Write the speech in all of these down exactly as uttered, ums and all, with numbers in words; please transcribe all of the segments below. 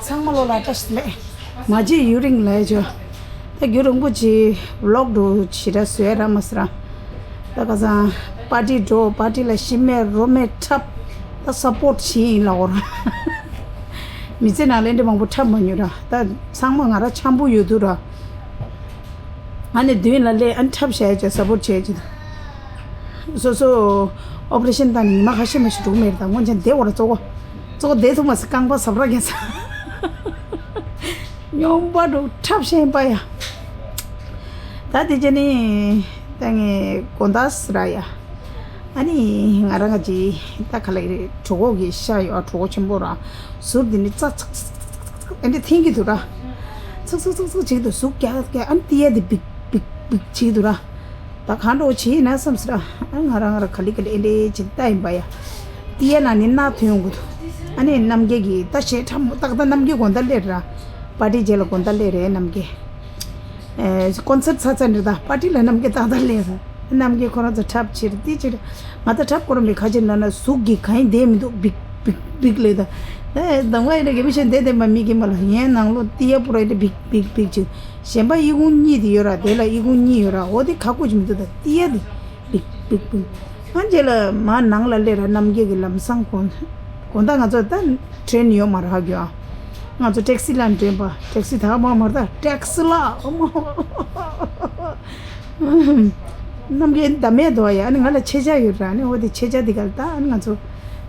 ཚང་མ་ལོ་ལ་བཀྲ་ཤིས་བདེ་ལེགས། མ་བརྗེད་ཡུ་རིང་ལ་ཡ་ཇོ། ད་རྒྱུན་རིང་པོ་ཅིག་ཝི་ལོག་འགྲོ་ཞེ་དྲག་བཟོ་ཡ་རག་མ་སོང་ར། ད་ཁ་སང་པར་ཊི་འགྲོ། པར་ཊི་ལ་ཤི་རྨས་རོ་རྨས་འཁྲབ། ད་སབ་པོར་ཊི་བྱེད་ཡིན་ལབ་འོ་ར། མི་ཚེ་ནང་ལ་འདི་མང་པོ་འཁྲབ་མ་མྱོང་ར། ད་ཚང་མ་ང་རང་འཆམ་པོ་ཡོད་དུས་ར། ཨ་ནི་མདུན་ལ་སླེབས། ཨ་ནི་འཁྲབ་བྱས་བྱས་སབ་པོར་ཊི་བྱས་བྱས། སོ་སོ་ཨོ་པ་རེ་ཤན་བཏང་ནས་ཉི་མ་ཁ་ཤས་མ་ཞིག་འགྲོ་གི་མེད་རེད། ད་སྔོན་ཆད་བསྡད་འོ་ར་གཙོ་བོ། གཙོ་བོ་བསྡད་ཐུབ་མ་སོང་། རྐང་པ་ཟབ་ར་གས་ས། སྨྱོན་པ་འགྲོ་འཁྲབ་ཤེས་པ་ཡ། ད་དེ་རྗེས་ནི་ད་ངས་དགོང་དག་ཟེར་ར་ཡ། ཨ་ནི་ང་རང་ག་ཅི་ད་ག་ལ་ཡི་རེད། གྲོད་ཁོག་གི་ཤ་ཡོད་ཨ། གྲོད་ཁོག་ཆེན་པོ་ར། ཟུར་འདི་ནི་ཙག་ཙག་ཙག་ཙག་ཙག་ཙག་ཨ་འདི་འཐེན་གྱི་འདུག་ར། ཙག་ཙག་ཙག་ཙག་བྱེད་ཀྱི་འདུག་ཟུག་རྒྱག་རྒྱག་ཨ་ནི་ཏི་ཡ་འདི་འབིག་འབིག་འབིག་བྱེད་ཀྱི་འདུག་ར། ད་གང་འདྲ་བོ་བྱེད་ཡིན་ན་བསམ་སོང་ར། ཨ་ང་རང་ང་རང་ག་ལེ་ག་ལེ་ཨེ་འདྲས་བྱེད་ལྟ་ཡིན་པ་ཡ། ཏི་ཡ་ནང་ནས་རྣག་ཐོན་ཡོང་གི་འདུག་ཨ་ནི་རྣམ་རྒྱལ་གྱིས་ད་ཞེ་ཁྲ་མོ་ཏག་ཏག་རྣམ་རྒྱལ་དགོང་དག་སླེབས་ར། པར་ཊི་རྗེས་ལ་དགོང་དག་སླེབས་རེད་རྣམ་རྒྱལ། ཨེ་ཀོན་སར་ཊི་ཚར་ཚར་འདྲ། ད་པར་ཊི་ལ་རྣམ་རྒྱལ་ཏག་ཏག་སླེབས་ར། རྣམ་རྒྱལ་ཁོ་རང་ཚོ་འཁྲབ་བྱེད་རེད་དེ་བྱེད་རེད། ང་ད་འཁྲབ་དགོས་ར་མེད། ཁ་ཅིག་ན་ན་ཟུག་གིས་གང་ཡིན་བསྡད་མི་འདུག་འབིག་འབིག་འབིག་ལབ་ད། ཨེ་གདོང་པ་ཡིན་ན་དགེ་བའི་བཤེས་གཉེན་བསྡད་བསྡད་པ་མི་གིས་མ་ལ་ངའི་ནང་ལོགས་ཏི་ཡ་པུ་ར་ཡིན་ན་འབིག་འབིག་འབིག་ཅིག་གཞན་པ་ཨི་ཁུང་གཉིས་དེ་ཡོད་ར། དེ་ལ་ཨི་ཁུང་གཉིས་ཡོད་ར། འོ་དེ་ཁག་པོ་ཅིག་མི་འདུག་ད་ཏི་ཡ་དེ་འབིག་འབིག་འབིག་ཨ་རྗེས་ལ་མར་ནང་ལ་སླེབས་ར། རྣམ་རྒྱལ་གྱིས་ལམ་སང་དགོང་དགོང་དག་ང་ཚོ་ད་ཊེ་རེན་ཡོད་མ་རེད་ཧ་གོ་ཨ། ང་ཚོ་ཊེག་སི་ལ་འགྲོ་ཡིན་པ། ཊེག་སི་ད་མ་མ་རེད་ད། ཊེག་སི་ལ་ཨོ་མ། རྣམ་རྒྱལ་ད་མེད་དོ་ཡ། ཨ་ནི་ང་ལ་ཆེ་ཆ་ཡོད་ར། ཨ་ནི་འོ་དེ་ཆེ་ཆ་དེ་ག་ལ་ད། ཨ་ནི་ང་ཚོ་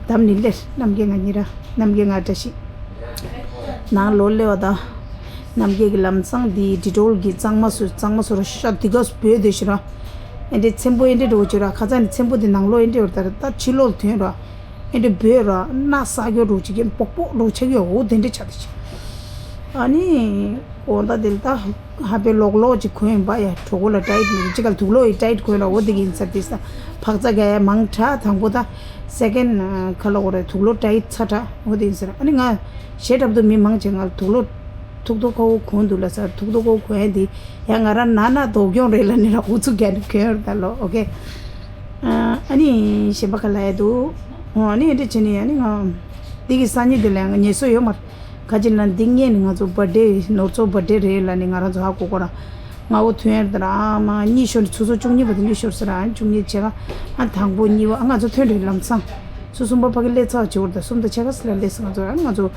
བསྡམས་ནས་སླེབས། རྣམ་རྒྱལ་ང་གཉིས་ར། རྣམ་རྒྱལ་ང་བཀྲ་ཤིས། ནང་ལོགས་སླེབས་པ་དང་། རྣམ་རྒྱལ་གྱིས་ལམ་སང་དེ་ཌི་ཊོལ་གྱིས་གཙང་མ་བཟོས། གཙང་མ་བཟོས་ར་ཤ་དེ་ག་སྦོས་བསྡད་ཤི་ར། ཨེ་འདྲས་ཚེམ་པོ་ཨེ་འདྲས་འགྲོ་བྱོས་ར། ཁ་སང་ནས་ཚེམ་པོ་དེ་ནང་ལོགས་ཨེ་འདྲས་ཡོད་ར། ད་ད་ཕྱི་ལོགས་ཐོན་ར། ཨེ་འདྲས་སྦོས་ར། རྣག་ས་སྐྱོ་འགྲོ་བྱེད་ཀྱི་སྦོག་སྦོག་འགྲོ་ཆགས་ཀྱི་འོ་དེ་འདྲས་ཆགས་བསྡད་ཤི། ཨ་ནི་དགོང་དག་དེ་ལ་ད་ཧ་པེ་ལོག་ལོག་ཅིག་གོན་ཡིན་པ་ཡ། གྲོད་ཁོག་ལ་ཊའིཊ་མེད་ཅིག་ག་ལ་དུག་ལོག་ཡི་ཊའིཊ་གོན་ར། འོ་དེ་གི་ཡིན་ས་དེ་ས་འཕག་ཚ་ག་ཡ་མང་དྲགས། དང་པོ་ད་སེ་ཀེན་ཁ་ལ་འོ་ར་དུག་ལོག་ཊའིཊ་ཚ་དྲགས་འོ་དེ་ཡིན་ས་ར། ཨ་ནི་ང་ཞེ་དྲག་ཏུ་མི་མང་ཆེ་ང་ལ་དུག་ལོག་ཐུག་ཐུག་ཁ་བོ་གོན་འདུག་ལ་ས། ཐུག་ཐུག་ཁ་བོ་གོན་ཡ་དེ་ཡ་ང་རང་ན་ན་དོག་གྱོང་རེད་ལ་ནི་ར། ཨུ་ཚུགས་རྒྱག་ནི་གོན་ར་ད་ལོ། ཨོ་ཀེ། ཨ་ནི་གཞན་པ་ག་ལ་ཡ་དུ། ཨ་ནི་ཨེ་འདྲས་བྱས་ནི་ཨ་ནི་ང་འདི་གི་སང་ཉིན་དེ་ལ་ཡང་ང་ངལ་གསོ་ཡོད་མ་རེད། ག་ཅི་ན་འདི་སྔས་ནས་ང་ཚོ་བར་ཌེ་ནོར་ཚོ་བར་ཌེ་རེད་ལ་ནི་ང་རང་ཚོ་ཧ་གོ་གོ་ར། ང་འོ་ཐོན་ཡར་དེ་ར་ཨ་མ་གཉིད་ཤོར་ནས་ཆུ་ཚོད་བཅུ་གཉིས་པ་དེ་གཉིད་ཤོར་ཟེར་ར། བཅུ་གཉིས་བྱས་ཀ་ཨ་དང་པོ་གཉིས་པ་ཨ་ང་ཚོ་ཐོན་རེད་ལམ་སང་། ཆུ་གསུམ་པ་ཕ་གི་སླེབས་ཚར་བྱེད་འོར་ད་གསུམ་དང་ཕྱེད་ཀ་ཟེར་ལ་སླེབས་སོང་ང་ཚོ། ཨ་ང་ཚོ་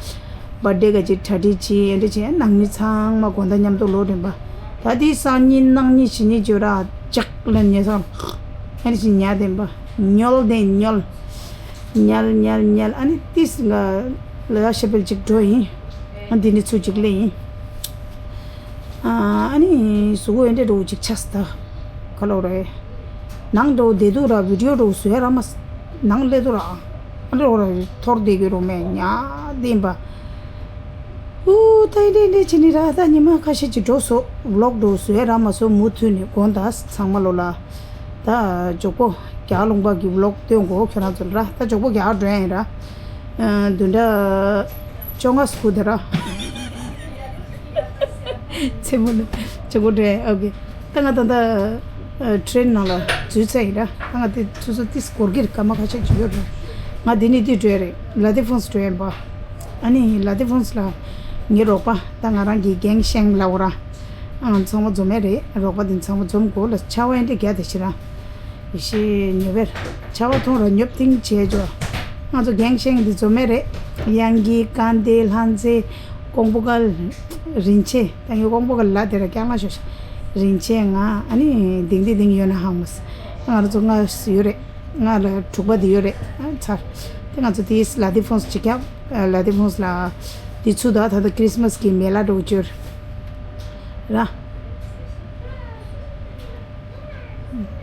བར་ཌེ་ག་ཅིག་གྲ་སྒྲིག་བྱས་ཨེ་འདྲས་བྱས་ནང་མི་ཚང་མ་དགོང་དག་མཉམ་དུ་ལོག་རན་པ། ད་དེ་སང་ཉིན་གནངས་ཉིན་གཞེས་ཉིན་བྱས་ར་ཇག་ལ་ཉལ་སོང་། ཨེ་འདྲས་བྱས་ཉལ་བསྡད་པ། ཉོལ་བསྡད་ཉོལ། ཉལ་ཉལ་ཉལ། ཨ་ནི་ཏིས་ང་ལ་ཡ་ཤེ་པེལ་ཅིག་འགྲོ་ཡིན། ཨ་འདི་ནི་ཚུར་ཅིག་སླེབས་ཡིན། ཨ་ནི་གཟུགས་པོ་ཨེ་འདྲས་འགྲོ་ཅིག་ཆགས་སོང་ད། ག་ལོག་རེད། ནང་འགྲོ་བསྡད་འདུག་ར། བི་ཌི་ཡོ་འགྲོ་བཟོ་ཡ་རག་མ་སོང་། ནང་སླེབས་འདུག་ར། ཨ་འགྲོ་ར་ཐོར་བསྡད་དགོས་རོགས་མེད་ཉལ་བསྡད་པ། ཨུ་ད་ཨེ་འདྲས་ཨེ་འདྲས་བྱས་ནི་ར། ད་ཉི་མ་ཁ་ཤས་ཅིག་འགྲོ་སོང་། ཝི་ལོག་འགྲོ་བཟོ་ཡ་རག་མ་སོང་། མུ་མཐུད་ནས་དགོངས་དག་ཚང་མ་ལོ་ལ། ད་མགྱོགས་པོ་རྒྱ་གར་ལུང་པ་གི་ཝི་ལོག་སྟོན་དགོས་ཁྱོད་རང་ཚོ་ལ་ར། ད་མགྱོགས་པོ་རྒྱ་གར་འགྲོ་ཡ་ཡིན་ར། ཨ་བདུན་ཕྲག་བཅོ་ལྔ་སྐུ་དེ་ར། མཚན་མོ་ནི་མགྱོགས་པོ་འགྲོ་ཡ་ཡིན། ཨོ་ཀེ། ད་ང་ད་ལྟ་ཨ་ཊེ་རེན་ནང་ལ་འཛུལ་ཚར་ཡིན་ར། ད་ང་དེ་ཚོ་ཚོ་ཏིས་སྐོར་གྱི་རེད། སྐར་མ་ཁ་ཤས་ཅིག་ཡོད་རེད། ང་དེ་ནས་འདི་འགྲོ་ཡ་རེད། ལ་དེ་ཧྥོན་སི་འགྲོ་ཡ་ཡིན་པ། ཨ་ནི་ལ་དེ་ཧྥོན་སི་ལ་ངའི་རོགས་པ་ད་ང་རང་གི་གེང་ཤེང་ལབ་དགོས་ར། ཨང་ཚང་མ་འཛོམས་ཡ་རེད། རོགས་པ་དེ་ཚང་མ་འཛོམས་དགོས་ལ། ཆར་པ་ཨེ་འདྲས་རྒྱག་བསྡད་ཤི་ར། ཡེ་ཤེས་ཉོབ་པས་ཆར་པ་ཐོངས་ར་ཉོབ་ཐིང་བྱས་ཅོ། ང་ཚོ་གེང་ཤེང་འདི་འཛོམས་ཡ་རེད། དབྱངས་སྐྱིད། དཀར་མདའ། ལྷ་མཛེས། ཀོང་པོ་དཀར། རིན་ཆེན། ད་ངའི་ཀོང་པོ་དཀར་ལ་དེ་ར་རྐྱང་ལ་ཤོག་ཤ། རིན་ཆེན་ང་ཨ་ནི་དིང་དིང་དིང་ཡོད་ན་ཧང་མོ་སི། ང་རང་ཚོ་ལྔ་ཡོད་རེད། ལྔ་ལ་དྲུག་པ་དེ་ཡོད་རེད། ཨ་ཚར། དེ་ང་ཚོ་དེས་ལ་དེ་ཧྥོན་སི་ཅིག་རྒྱབ། ལ་དེ་ཧྥོན་སི་ལ་དེ་ཚུར་ད་ད་ལྟ་ཁྲིས་མས་ཀྱི་མེ་ལ་འགྲོ་གི་ཡོད་ར།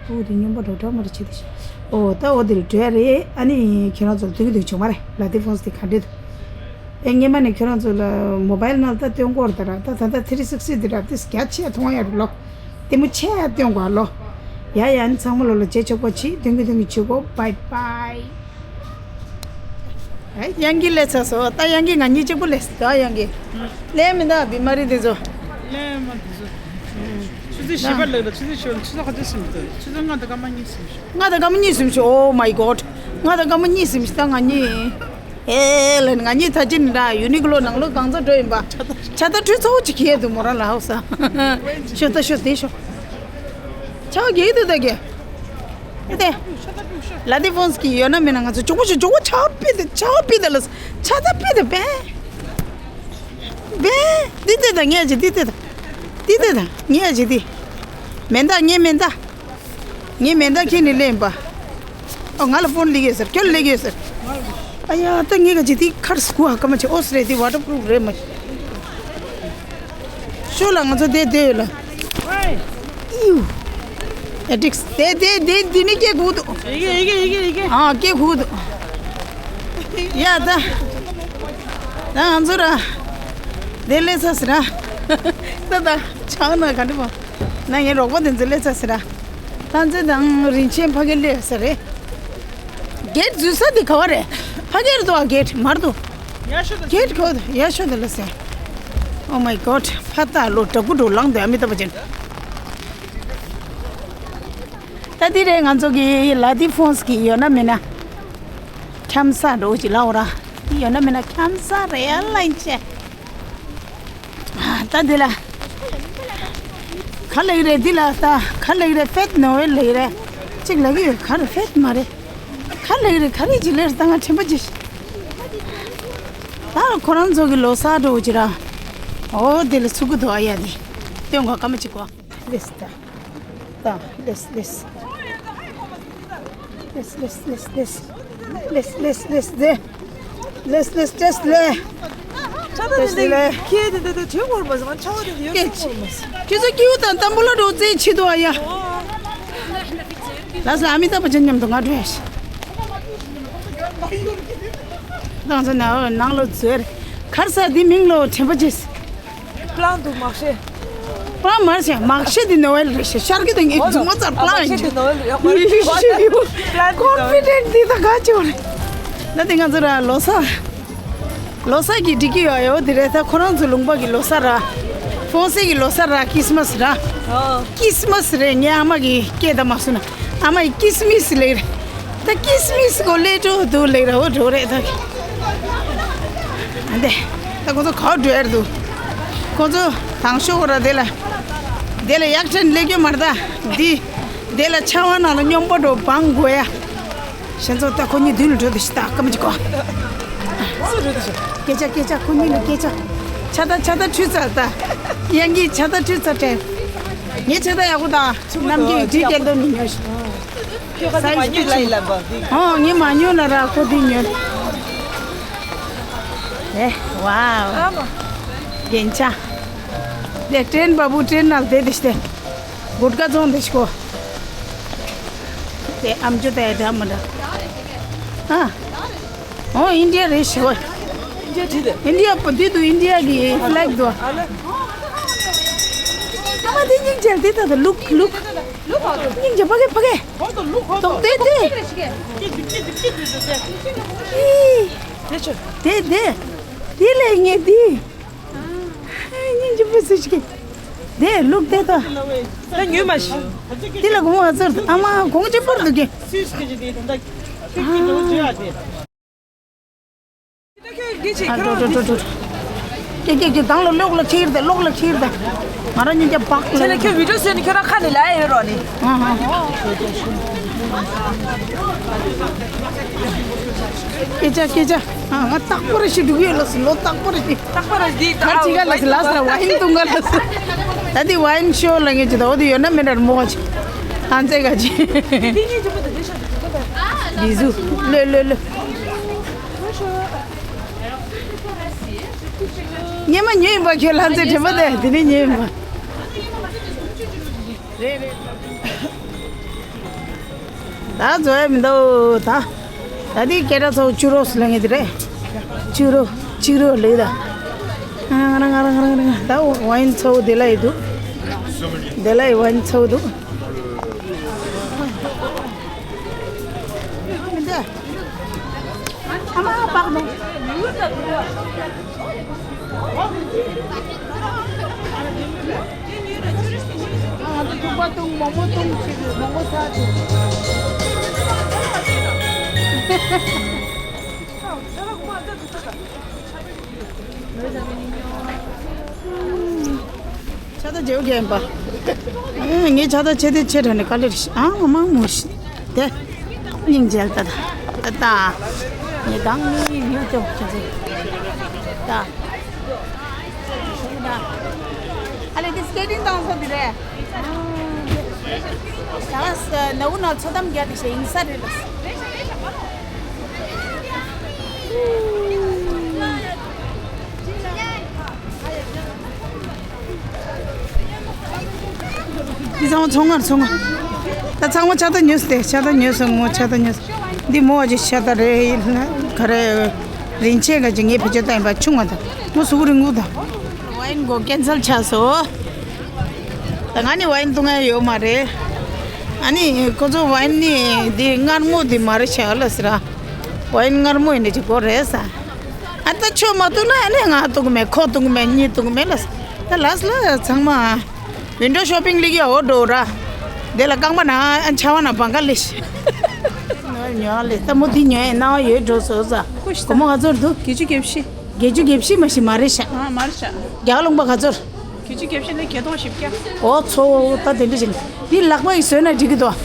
འོ་དེ་སྨྱོན་པ་འགྲོ་འགྲོ་མ་རེད་བྱེད་དེ་ཤི། འོ་ད་འོ་དེ་ལ་འགྲོ་ཡ་རེད། ཨ་ནི་ཁྱེད་རང་ཚོ་ལ་སྟོན་གི་འདུག་བྱུང་མ་རེད། ལ་དེ་ཧྥོན་སི་དེ་ག་འདྲས་འདུག་ཨེ་སྔས་མ་ནས་ཁྱོད་རང་ཚོ་ལ་མོ་བྷའིལ་ནང་ལ་ད་སྟོན་གོ་ར། ད་ར་ད་ད་ད་ཐི་རི་སིག་སི་དེ་ར་དེ་རྒྱ་ཆེ་མཐོང་ཡ་རེད་ལོ། ལྟད་མོ་ཆེ་ཡ་སྟོན་གོ་ལོ། ཡ་ཡ་ནི་ཚང་མ་ལོ་ལ་རྗེས་ཆོག་པ་ཆི་སྟོན་གི་སྟོན་གི་ཆི་གོ། བྷའི་བྷའི། ཨེ་དབྱངས་སྐྱིད་སླེབས་ཚར་སོང་། ད་དབྱངས་སྐྱིད་ང་གཉིས་གཅིག་པུ་སླེབས་སོང་། ད་དབྱངས་སྐྱིད་སླེབས་མི་འདུག་བི་མ་རི་དེ་ཚོ། སླེབས་མ་དེ་ཚོ། ཆུ་ཚོད་བཞི་པ་ལགས་ལ་ཆུ་ཚོད་ཤོར་ཆུ་ཚོད་ག་ཚོད་ཟིན་འདུག་ཆུ་ཚོད་ལྔ་དང་སྐར་མ་གཉིས་ཟིན་ཤོག་ལྔ་དང་སྐར་མ་གཉིས་ཟིན་ཤོག Oh my God. ལྔ་དང་སྐར་མ་གཉིས་ཟིན་ཤོག་ད་ང་གཉིས། ཨེ་ལ་ང་གཉིས་ད་ཅི་འདྲ་ཡུ་ནི་ཀློ་ནང་ལོ་གང་ཚ་འགྲོ་ཡིན་པ། ཕྱག་དར་ཁྲུས་ཚོགས་ཅིག་གིས་འདུག་མོ་རང་ལ་ཧོ་ས། ཤོ་ད་ཤོ་དེ་ཤོ། ཆའོ་གེ་དུ་ད་གེ། ཨེ་དེ། ལ་དེ་ཕོན་སི་ཀི་ཡོད་ན་མེད་ན་ང་ཚོ་ཇོ་བོ་ཞིག་ཇོ་བོ་ཆའོ་པི་དེ་ཆའོ་པི་དེ་ལ་ཆ་ད་པི་དེ་པེ། པེ། དེ་དེ་ད་ངས་ཅི་དེ་དེ་ད། དེ་དེ་ད་ངས་ཅི་དེ། མེ་མདའ་ངས་མེ་མདའ། ངས་མེ་མདའ་ཁྱེར་ནས་སླེབས་པ། ཨོ་ང་ལ་ཕོན་སླེབས་ཡོད་ཟེར་ཁྱོད་སླེབས་ཡོད་ཟེར། ཨ་ཡ་ད་ངས་ག་ཅི་དེ་ཁར་སྐུ་ཧ་ཀ་མ་ཆེ་ཨོ་སི་རེད་དེ་ཝ་ཊར་པུ་རུབ་རེད་མ། ཤོ་ལ་ང་ཚོ་དེ་དེ་ཡོད་ལ། ཨིའུ། ཨེ་ཏིགས་དེ་དེ་དེ་དེ་ནི་སྐད་གུག་འདུག་ཡི་གེ་ཡི་གེ་ཡི་གེ་ཡི་གེ་ཨ་སྐད་གུག་འདུག་ཡ་ད། ད་ང་ཚོ་ར། དེ་ལས་ས་ཟེར་ར། ད་ད་ཆང་ན་ག་འདྲ་པོ། ན་ངའི་རོགས་པ་དེ་ཚོ་སླེབས་ཚར་ཟེར་ར། ད་ཚེ་དང་རིན་ཆེན་ཕ་གི་སླེབས་ས་རེད། གེ་ཊི་འཛུལ་ས་དེ་ག་བ་རེད། ཕ་གིར་འདུག་ཨ་གེ་ཊི་མར་འདུག་གེ་ཊི་ཁོ་ཡ་ཤོ་དེ་ལ་སེ། Oh my God ཕ་ད་ལོ་དྲག་པོ་འགྲོ་ལངས་དེ་ཨ་མི་ཏ་བ་ཅན། ད་དེ་རེད་ང་ཚོ་གི་ལ་དེ་ཕོན་སི་ཀི་ཡོད་ན་མེད་ན། འཁྱམ་ས་འགྲོ་ཅི་ལའོ་ར། ཡོད་ན་མེད་ན་འཁྱམ་ས་རེད་ཨ་ལ་ཡིན་ཆེ། ད་འདི་ལ། ག་ལེགས་རེད་འདི་ལ་ད་ག་ལེགས་རེད་ཕེད་ནོ་ཝེལ་ལེགས་རེད། གཅིག་ལ་གི་ཡོད་ག་རེ་ཕེད་མ་རེད། ག་ལེགས་རེད་ག་རེ་ཅི་ལེར་ད་ང་དྲན་པ་ཅི། ད་ཁོ་རང་ཚོ་གི་ལོ་གསར་འགྲོ་ཅི་ར། ཨོ་འདི་ལ་ཚུགས་ཀྱི་འདུག་ཨ་ཡ་འདི། སྟོན་གོ་སྐར་མ་གཅིག་གོ། ལེས་ད། ད་ལེས་ལེས། ལེས་ལེས་ལེས་ལེས། ལེས་ལེས་ལེས་ལེ། ལེས་ལེས་ལེས་ལེ། ཆ་ད་དེ་ལེས་ལེ། ཁྱེད་དེ་དེ་དེ་དྲན་ཁོར་མ་སོང་ང་ཆ་བ་དེ་དེ་ཡོད་ཁྱེད་ཁྱེད་ཚོ་སྐྱིད་པོ་དང་ཏམ་བུ་ལ་འགྲོ་རྩེ་ཆེ་དོ་ཨ་ཡ། ལགས་སོ་ཨ་མི་ཏ་བ་ཅན་མཉམ་དུ་ང་འགྲོ་ཡ་ཤི། ང་ཚོ་ནང་ལོགས་འཛུལ། ཁར་ས་འདི་མིང་ལོ་དྲན་པ་ཅེས། པླང་དུ་མག་ཤེས། པླང་མར་ཤེས་མག་ཤེས་འདི་ནོ་ཝེལ་རེད་ཤེས་ཤར་གི་དང་ངའི་འོ་ནོ། མཛུབ་མོ་ཙར་ཨ་པླང་མག་ཤེས་ཡིན་འདི་ནོ་ཝེལ་རེད། པླང་འདི་ཀོན་ཕི་ནོ་ཝེལ་ཌེན་ཊི་འདི་ད་ག་ཅོ་རེད། ད་འདི་ང་ཚོ་ར་ལོ་གསར། ལོ་གསར་གྱི་འགྲིག་གི་ཡོད་ཡོད་འདི་རེད་ད་ཁོ་རང་ཚོ་ལུང་པ་གི་ལོ་གསར་ར། ཧྥོང་སེ་གི་ལོ་གསར་ར་ཀི་སི་མ་སི་ར། ཨོ། ཀི་སི་མ་སི་རེད་ངའི་ཨ་མ་གི་སྐད་ད་མ་སུ་ན། ཨ་མ་ཡི་ཀི་སི་མི་སི་ལེགས་རེད། ད་ཀི་སི་མི་སི་གོ་ལེ་ཏྲོ་དུ་ལེགས་ར་འོ་འགྲོ་རེད་ད། ཨ་འདེ། ད་ཁོ་ཚོ་ག་འགྲོ་ཡར་འདུག་ཁོ་ཚོ་དང་ཤོག་ར་དེ་ལ། དེ་ལ་ཡག་ཕྲན་ལེགས་ཡོད་མར་ད། འདི། དེ་ལ་ཆ་བ་ནང་ལ་སྙོམས་པོ་འགྲོ་བང་དགོས་ཡ། ཞེ་ཚོ་ད་ཁོ་གཉིས་མདུན་ལ་འགྲོ་དེ་ཤི་ད་ཀ་མ་ཅི་གོ་སྐད་ཆ་སྐད་ཆ་ཁོ་གཉིས་ལ་སྐད་ཆ། ཆ་ད་ཆ་ད་ཁྲུས་ཚར་ད། ཡང་གི་ཆ་ད་ཁྲུས་ཚར་དྲན། ངའི་ཆ་ད་ཡག་པོ་ད། ནམ་གི་འདྲི་རྒྱལ་དོ་མི་ཉོ་ཤི། ཁྱོད་ཁ་ས་ཡི་མ་ཉོས་ལ་ཡིན་ལ་འབབ་དེ། ཨོ་ངས་མ་ཉོས་ལ་ར་ཁོ་དེ་ཉོས། ཨེ་ཝའོ། ཨ་མ། རྒྱན་ཆ། དེ་ཏྲེན་པ་བུ་ཏྲེན་ནང་དེ་དེ་ཤི་དེ། གུར་ཀ་ཙོང་དེ་ཤི་གོ་དེ་ཨམ་ཅོག་དེ་འདྲ་མི་འདྲ། ཨ། ཨོ་ཨིན་ཌི་ཡ་རེད་ཤི་བ། ཨིན་ཌི་ཡ་བྲིས་དེ། ཨིན་ཌི་ཡ་པ་འདི་དུ་ཨིན་ཌི་ཡ་གི་ཕི་ལེག་དུ། ཨ་ལ། ཨ་མ་དེ་སྙིང་རྗེ་དེ་ད་ད་ལུག་ལུག་སྙིང་རྗེ་ཕ་གི་ཕ་གི་ཧོ་ཏོ་ལུག་ཧོ་ཏོ། དེ་དེ། ཀི་ཀི་ཀི་ཀི་ཀི་ཀི་ཀི། ཨི། དེ་ཆོ། དེ་དེ། དེ་ལས་ངས་དེ། སྙིང་རྗེ་པོ་སུ་ཞིག་དེ་ལུག་དེ་ད། ད་ཉོས་མ་ཤི། དེ་ལ་གོང་ཨ་ཙར་ཨ་མ་གོང་ཅི་པར་འདུག་གི། སུས་ཀི་ཀི་དེ་ད་ད་ཀི་ཀི་ལོ་ཇི་ཨ་དེ། ཨ་འགྲོ་འགྲོ་འགྲོ་འགྲོ། ཀྱེ་ཀྱེ་ཀྱེ་དང་ལོ་གློག་ལ་ཁྱེར་ད་གློག་ལ་ཁྱེར་ད། ང་རང་གཉིས་ཀྱ་བག་ལ། ཁྱེད་ལ་ཁྱོད་བི་ཌིའོ་བཟོས་ནས་ཁྱོད་རང་ཁ་ནས་ལ་ཡོད་རོགས་ནི། ཨ་ཧ། སྐད་ཆ་སྐད་ཆ། ཨ་ང་རྟག་པར་ཞིག་འགྲིག་ཡོད་ལ་སི་ལོ་རྟག་པར་ཞིག་རྟག་པར་ཞིག་གར་ཅི་ག་ལ་སི་ལ་སི་ལ་ཝ་ཧིན་ཏུང་ག་ལ་སི། ད་དེ་ཝ་ཧིན་ཤོ་ལ་ངེད་ཀྱི་ད་འོ་དེ་ཡོད་ན་མེད་ན་མོ་ཅི། ཨ་ཙེ་ག་ཅི། དེ་ངེད་ཀྱི་མོ་དེ་དེ་ཤ་དེ་ཀ་ད། འདི་ཟུ་ལེ་ལེ་ལེ། ཉེ་མ་ཉེ་ཡིན་པ་ཁྱོད་ལྷ་མཛེས་དྲན་པ་དེ་དེ་ནི་ཉེ་ཡིན་པ། རེད་རེད། ད་བཟོ་ཡ་མི་འདུག་ད། ད་དེ་སྐད་གྲགས་ཚོ་ཅུ་རོ་སི་ལ་ངེས་དེ་རེད། ཅུ་རོ་ཅུ་རོ་ལེ་ད། ང་རང་ང་རང་ང་རང་ང་རང་ད་ཝ་ཡིན་ཚོ་དེ་ལ་ཡི་འདུག་དེ་ལ་ཡི་ཝ་ཡིན་ཚོ་འདུག་མི་འདུག་ཨ་མ་པག་ནོ། ང་ཚོ་ཐུག་པ་བཏུང་མོག་མོག་བཏུང་ཅིག་མོག་མོག་ཟ་ཅིག་ཕྱག་རྟགས་བརྗེ་པོ་རྒྱག་ཡིན་པ། ཨེ། ངས་ཕྱག་རྟགས་ཆེ་དེ་ཆེ་དྲགས་ནས་དཀའ་ལས་རེད་ཤག་ཨ་མ་མ་མོ་ཤི། དེ། སྙིང་རྗེ་ལ་ད་ད་ད་ད། ངས་གང་ནས་ཡོད་ཅོག་ཅོག་ཅོག་ད། ཨ་ལེ་དེ་སི་ཀེ་ཊིང་བཏང་ས་དེ་རེད། ད་ནག་པོ་ནག་ཚོ་གཏམ་རྒྱག་དེ་ཞེ་ཡིན་ས་རེད་ལ། འདི་ཚང་མ་ཚོང་ངར་ཚོང་ང་། ད་ཚང་མ་ཕྱག་རྟགས་ཉོས་སྟེ་ཕྱག་རྟགས་ཉོས་སོང་། མོ་ཕྱག་རྟགས་ཉོས་སོང་། འདི་མོ་བ་ཅིག་ཕྱག་རྟགས་རེད། ག་རེ། རིན་ཆེན་ག་ཅིག་ངའི་བེད་སྤྱོད་བཏང་ཡིན་པ་ཆུང་བ་དང་མོ་གཟུགས་རིང་པོ་དང་། ཝའིན་གོ་ཀེན་སལ་ཆགས་སོང་། ད་ང་ནི་ཝའིན་འཐུང་ཡ་ཡོད་མ་རེད། ཨ་ནི་ཁོ་ཚོ་ཝའིན་ནི་འདི་མངར་མོ་འདི་མ་རེད་ཤག་ལ་ཟེར། ཝའིན་མངར་མོ་ཡིན་ནི་ཅིག་དགོས་རེད་ས། ཨ་ད་ཁྱོད་མ་འཐུང་ན་ཨ་ནི་ང་འཐུང་གི་མེད། ཁོ་འཐུང་གི་མེད། གཉིས་འཐུང་གི་མེད་ལ་ཟེར། ད་ལགས་ལ་ཚང་མ་ཝིན་ཌོ་ཤོ་པིང་ལི་གི་འོ་འགྲོ་ར། དེ་ལ་རྐང་པ་ན་ཨ་ཆ་བ་ན་བང་ག་ལི་ཤི། ཉོ་ལེ་ད་མོ་འདི་ཉོ་ཡ་ན་ཡོད་འགྲོ་སོ་ས། སྒོར་མོ་ག་ཚོད་འདུག་བརྒྱད་ཅུ་གྱ་བཞི། བརྒྱད་ཅུ་གྱ་བཞི་མ་ཞིག་མ་རེད་ཤག་ཨ་མ་རེད་ཤག་རྒྱ་གར་ལུང་པ་ག་ཚོད། བརྒྱད་ཅུ་གྱ་བཞི་ལས་བརྒྱད་སྟོང་བཞི་བརྒྱ། ཨོ་ཚོ་ད་དེ་འདྲ་ཞིག་འདི་ལག་པ་ཡིས་བཟོས་ན་འགྲིག་གི་འདུག་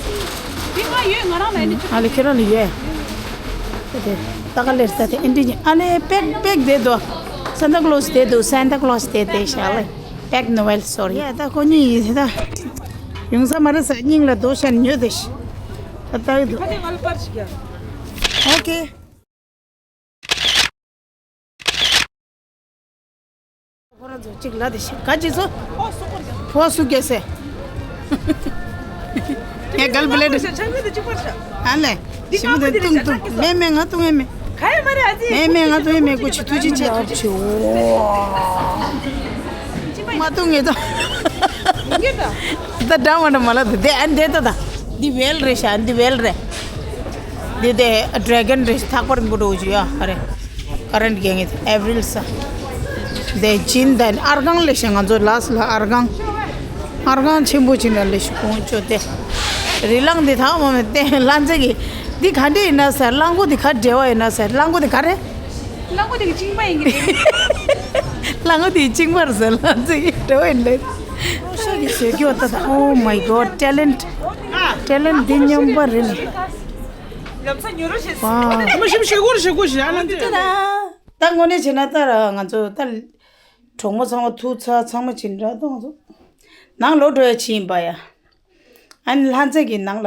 འདི་ང་ཡོད། ང་རང་ལ་ཨེ་འདྲ་ཅིག་ཨ་ལེ་ཁྱོད་རང་ལ་ཡོད། ད་དེ་ད་ག་ལེར་ད་དེ་ཨེ་འདྲ་ཉིད་ཨ་ལེ་པེག་པེག་དེ་འདུག་སན་ཏ་ཀློ་སི་དེ་འདུག་སན་ཏ་ཀློ་སི་དེ་དེ་ཤག་ལེ། པེག་ནོ་ཝེལ་སོ་རི། ཡ་ད་ཁོ་གཉིས་ཡིན་ད། ཡོང་ས་མ་རེད་ས་སྙིང་ལ་རྡོ་ཤན་ཉོས་དེ་ཤི། ད་ལྟ་ཡི་འདུག་ཨོ་ཁེ། ཁོ་རང་ཚོ་གཅིག་ལ་དེ་ཤི་ག་ཅི་ཚོ། ཕོ་སུ་གེ་སེ། ངས་གལ་བླེ་འདྲ། ཨ་ལེ། ཞི་མི་དེ་ཏུང་ཏུང་། མེ་མེ་ང་ཏུང་ཨེ་མེ། ག་ཡ་མ་རེད་ཨ་ཙི། མེ་མེ་ང་ཏུང་ཨེ་མེ། ཀུ་ཆི་ཐུ་ཅི་ཆེ་ཐུ་ཆི། ཨོ། མ་ཏུང་ངེ་ཏོ། ད་འདྲ་མ་འདྲ་མ་ལ་དེ་ཨ་འདྲེ་ཏོ་ད། འདི་ཝེལ་རེད་ཤག་འདི་ཝེལ་རེད། འདི་དེ་ཌེ་གོན་རེད། ཐག་པ་རིང་པོ་འགྲོ་གི་ཡོད་ཨ་རེད། ཀ་རན་གྱི་ངེད་ཨེ་བྷི་རིལ་ས། དེ་ཅིན་དན་ཨར་གང་ལས་ཤག་ང་ཚོ་ལགས་ལ་ཨར་གང་། ཨར་གང་ཆེན་པོ་ཅིག་ན་ལས་ཤག་ཁོང་ཆོ་དེ། རི་ལང་འདི་ཐག་མ་མེད་དེ་ལྷ་མཛེས་ཀྱི། འདི་ག་འདྲ་ཡིན་ན་ཟེར། གླང་མགོ་འདི་ག་འདྲ་བ་ཡིན་ན་ཟེར། གླང་མགོ་འདི་ག་རེད། གླང་མགོ་དེ་གི་གཅིན་པ་ཡིན་གྱི་རེད། གླང་མགོ་དེ་གི་གཅིན་པ་རེད་ཟེར། ལྷ་མཛེས་ཀྱི་འདྲ་བ་ཡིན་ལེ། ཤག་གི་བཟོས་ཀྱི་འོ་ད་ད། Oh my God, talent. Talent འདི་སྙོམས་པ་རེད་ལེ། ལམ་སང་ཉོ་རོགས་བྱེད། ཝའོ། མ་ཤི་མ་ཤི་གོ་རེ་ཤི་གོ་ཤི་ཨ་ལན་ཏེ། ད་དངོས་གནས་བྱས་ན་ད་ར་ང་ཚོ་ད་གྲོགས་མོ་ཚང་མ་ཐུག་ཚར་ཚང་མ་ཅིག་འདྲ་གཏོང་ཚོ། ནང་ལོག་འགྲོ་ཡ་ཕྱིན་ཡིན་པ་ཡ། ཨ་ནི་ལྷ་མཛེས་ཀྱི་ནང་ལ།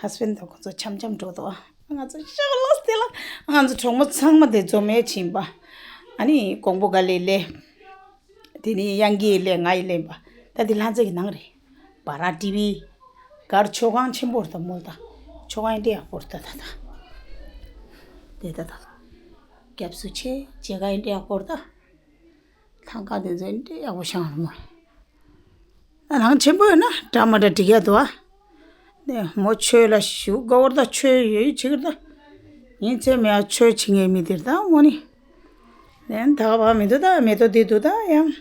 ཧ་སི་བྷེན་ཌི་དང་ཁོ་ཚོ་འཆམ་འཆམ་འགྲོ་འདུག་ཨ་ང་ཚོ་ཤོག་ལོས་དེ་ལ་ང་ཚོ་གྲོགས་མོ་ཚང་མ་དེ་འཛོམས་ཡས་ཕྱིན་པ། ཨ་ནི་ཀོང་པོ་ག་ལེ་ལེ། དེ་ནི་དབྱངས་སྐྱིད་ལེ་ང་ཡི་ལེན་པ། ད་དེ་ལྷ་མཛེས་ཀྱི་ནང་རེད། བ་ར་ཊི་བི། གར་མཆོད་ཁང་ཆེན་པོ་རེད་ད་མོ་ད། མཆོད་ཁང་ཡིན་འདྲ་ཡག་པོ་རེད་ད་ད་ད། དེ་ད་ད། རྒྱབ་སུ་ཆེ་མཇལ་ཁ་ཡིན་འདྲ་ཡག་པོ་རེད་ད། ལྷ་ཁང་དེ་ཚོ་འདྲ་ཡག་པོ་ཤང་ར་མོ། ཨ་ནང་ཆེན་པོ་ཡོད་ན་འདྲ་མ་འདྲ་འགྲིག་ཡ་འདུག་ཨ། ནས་མོ་ཆོས་ལ་ཞུ་དགའ་བོར་ད་ཆོས་ཡོད་ཡོད་བྱེད་ཀྱི་རེད་ད། ཡིན་ཚེ་མེད་ཨ་ཆོས་བྱེད་མཁན་མི་དེ་རེད་ད་མོ་ནི། ནས་ད་ག་བ་མི་འདུག་ད་མེ་ཏོག་དེ་འདུག་ད་ཡང་།